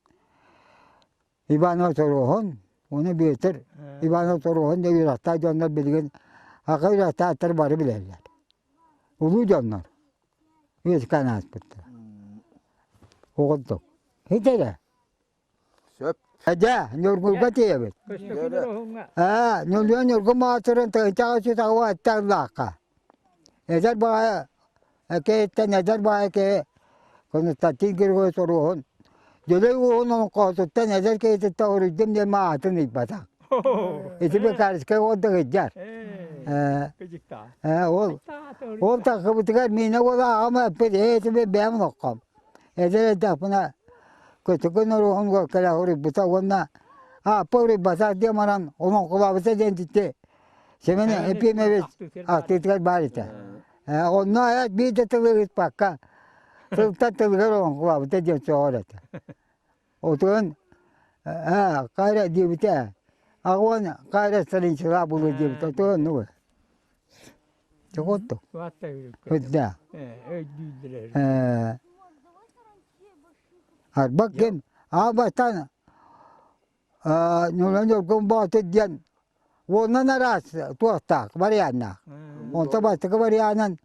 Иванов Торуоһун, уонна Бүөтүр Иванов Торуоһун диэн үөрэхтээх дьоннор билигин аҕа үөрэхтээхтэр бары билэллэр. Улуу дьоннор үөскээн ааспыттара. Оҕонтук. Ити эрэ. Сөп. Дьэ, Ньургуйга тиийэбит. Ээ, Ньургуй Ньургу Маатырын тыһыынчаҕа сүүс аҕыс аттаах Эдэр баҕайы экэйиттэн эдэр баҕайы киһи Константин Григорьевич Оруоһун Дьөлөй уоһун олоҥхоһутуттан эдэр киһититтэн уруйдум диэн аатын ыйбатах. Ити Бекарскай уолда сылдьар. Ээ, ол ол тахсыбытыгар миинэ уола аҕам эппит, ээ, ити бэйэм олоххом. Эдэр эрдэхпинэ Көтүкүн уруһун кэлэ уруйбута уонна ааппа уруйбатах диэн баран олоҥхолообута диэн ити Семен Ефимович ахтыытыгар баар этэ. Онно айат биир да тылы ыытпакка тылтан тылыгар олоҥхолообута диэн сөҕөр этэ. Отуон кайра диэбитэ аҕуон кайра страницалаах буолуо диэбитэ отуон ну Чоготто. Өдда. Арбак ким аабастан Ньургун Ньургун Боотур диэн уонунан араас туохтаах варианнаах. Онто бастакы варианын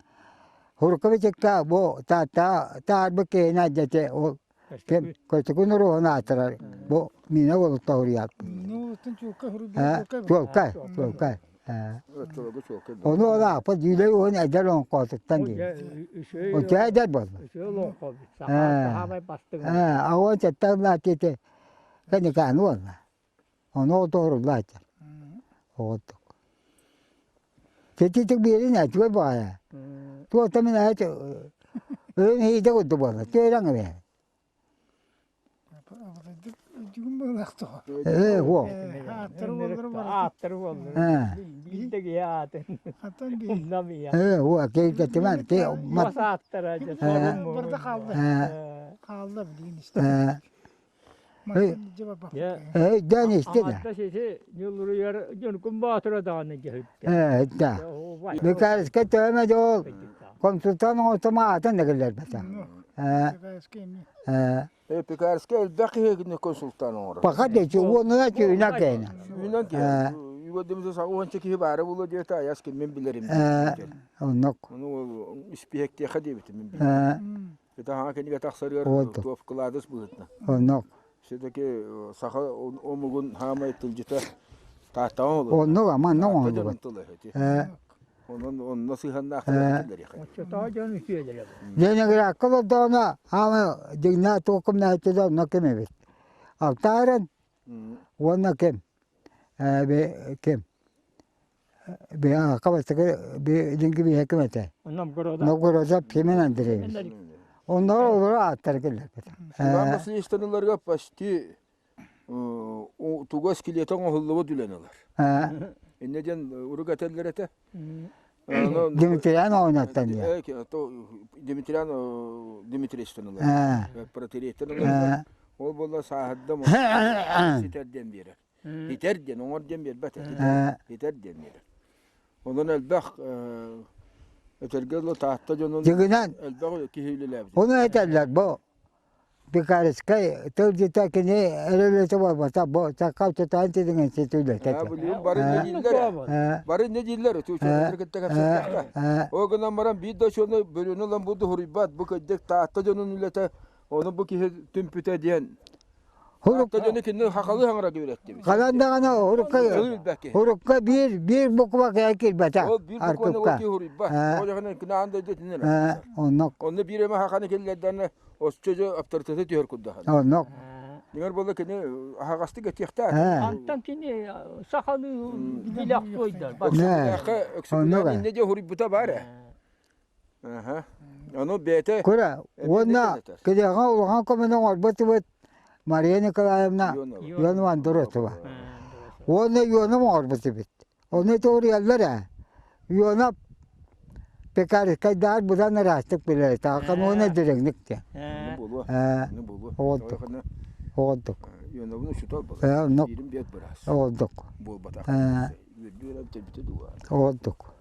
Хурковичикка бу таарбыт киһинэ дьэти ол ким Көтүкүн уруһун аатырар бу мина уолутта уруйааппыт. Чуолкай, чуолкай. Ону ол ааппыт дьүүлэй уһун эдэр оҥхоотуттан диир. Оччо эдэр буолла. Аҕа сэттэ сыллаах ити кэникааны буолла. Ону отооруллааччы. Оҕотук. Тетитик биэрин этүгэр баҕайа. Туота мин эт өйүн иһиитэ курдук буолла. Түөрэҥ эбээ. Ээ, уол. Ааттары буоллар. Биирдэ киһи аатын. Умнам ийэ. Ээ, уол, киһи ки Бас ааттара дьэ сорум Барда хаалла. Хаалла билигин истэ. Өйдөөн истин. Аҥардас ити ньулуруйар Дьонкун Боотура даҕаны дьөһүттэ. Ээ, да. Микаэльскай төһөмө дьол консультант оҥостом аатын да киллэрбэтэх. Ээ, Э, Пекарскай элбэх киһи консультант оҥорор. Пока дечи уонуна сүүнэ кээнэ. Сүүнэн киһи. Үгөдүмүзэ саҕа уонча киһи баара буолуо диэтэ, аяс ким билэрим. Оннук. Ону испиэктиэхэ диэбитим мин билэрим. Это хаҥа кинигэ тахсарыгар туох кыладыс быһытна. Оннук. Все-таки саха омугун хаамай тылдьыта Тааттаҕа олорор. Оннук аманна оҥоһуллубут. Онон онно сыһыаннаахтар Оччотоо дьон үтүөлэрэ. Ленинградка олордоҕуна аама дьиҥнээх туохкум нэһитэ онно ким эбит. Алтааран уонна ким ким бастакы дьиҥки биһэ ким этэ? Новгородов Пимен Андреевич. Онно олору ааттар кэллэрбит. Иван Васильевич почти туга скелета оҥоһуллубут үлэни ылар. Иннэ диэн урук этэллэр этэ. Дмитриан оонньоттон диэн. Дмитриан Дмитриевичтэн ылар. Протириеттен ылар. Ол буолла сааһырдым ситэр диэн биэрэр. Итэр диэн, оҥор диэн биэрбэт этэ. Итэр диэн биэрэр. Онон элбэх этэргэ дылы Таатта дьонун Дьиҥинэн элбэх киһи үлэлээбит. Ону этэллэр бу. Пекарскай тылдьыта кини эрэлэтэ буолбата, бу саха учууталын тилин институт Аа, билигин бары инньэ дииллэр. Бары инньэ дииллэр, учууталлары кытта кэпсэттэххэ. Ол гынан баран биир да учуонай бөрүөнү ылан бу дуһуруйбат, бу кырдьык Таатта дьонун үлэтэ, ону бу киһи түмпүтэ диэн. Таатта дьону кинини хахалыы хаҥарарга үөрэттибит. Халан даҕаны урукка урукка биир биир буква киһи киирбэтэ. Ол биир букваны ол киһи уруйбат. Ол иһин кини аан дойду итиннэ Оннук. Онно биир эмэ хаханы киллэрдэнэ Оччо дьэ аптарытыата түһэр курдахан. Оннук. Дьиҥэр буолла кини аһаҕастык этиэхтээх. Антон кини сахалыы билэх суойдар. Өксөкүлээххэ Өксөкүлээх иннэ дьэ уһуруйбута баар ээ. Аха. Ону бэйэтэ Кура уонна киһиэхэ улахан көмөнү оҥорбут Мария Николаевна Ионова Андросова. Уонна Ионов оҥорбут эбит. Ону туоруйаллар ээ. Ионов Пекарскайдаар быдан ыраастык билэр, таакануона дириҥник диэн. Ээ буолуо. Ээ Аны буолуо. оҕордук. Оҕордук. Ионовын учуутал Ээ буолар. оннук Биирин биэт быраас. оҕордук. Буолбатах. Ээ Үөрдүү эрэн кэлбитэ дуу. оҕордук.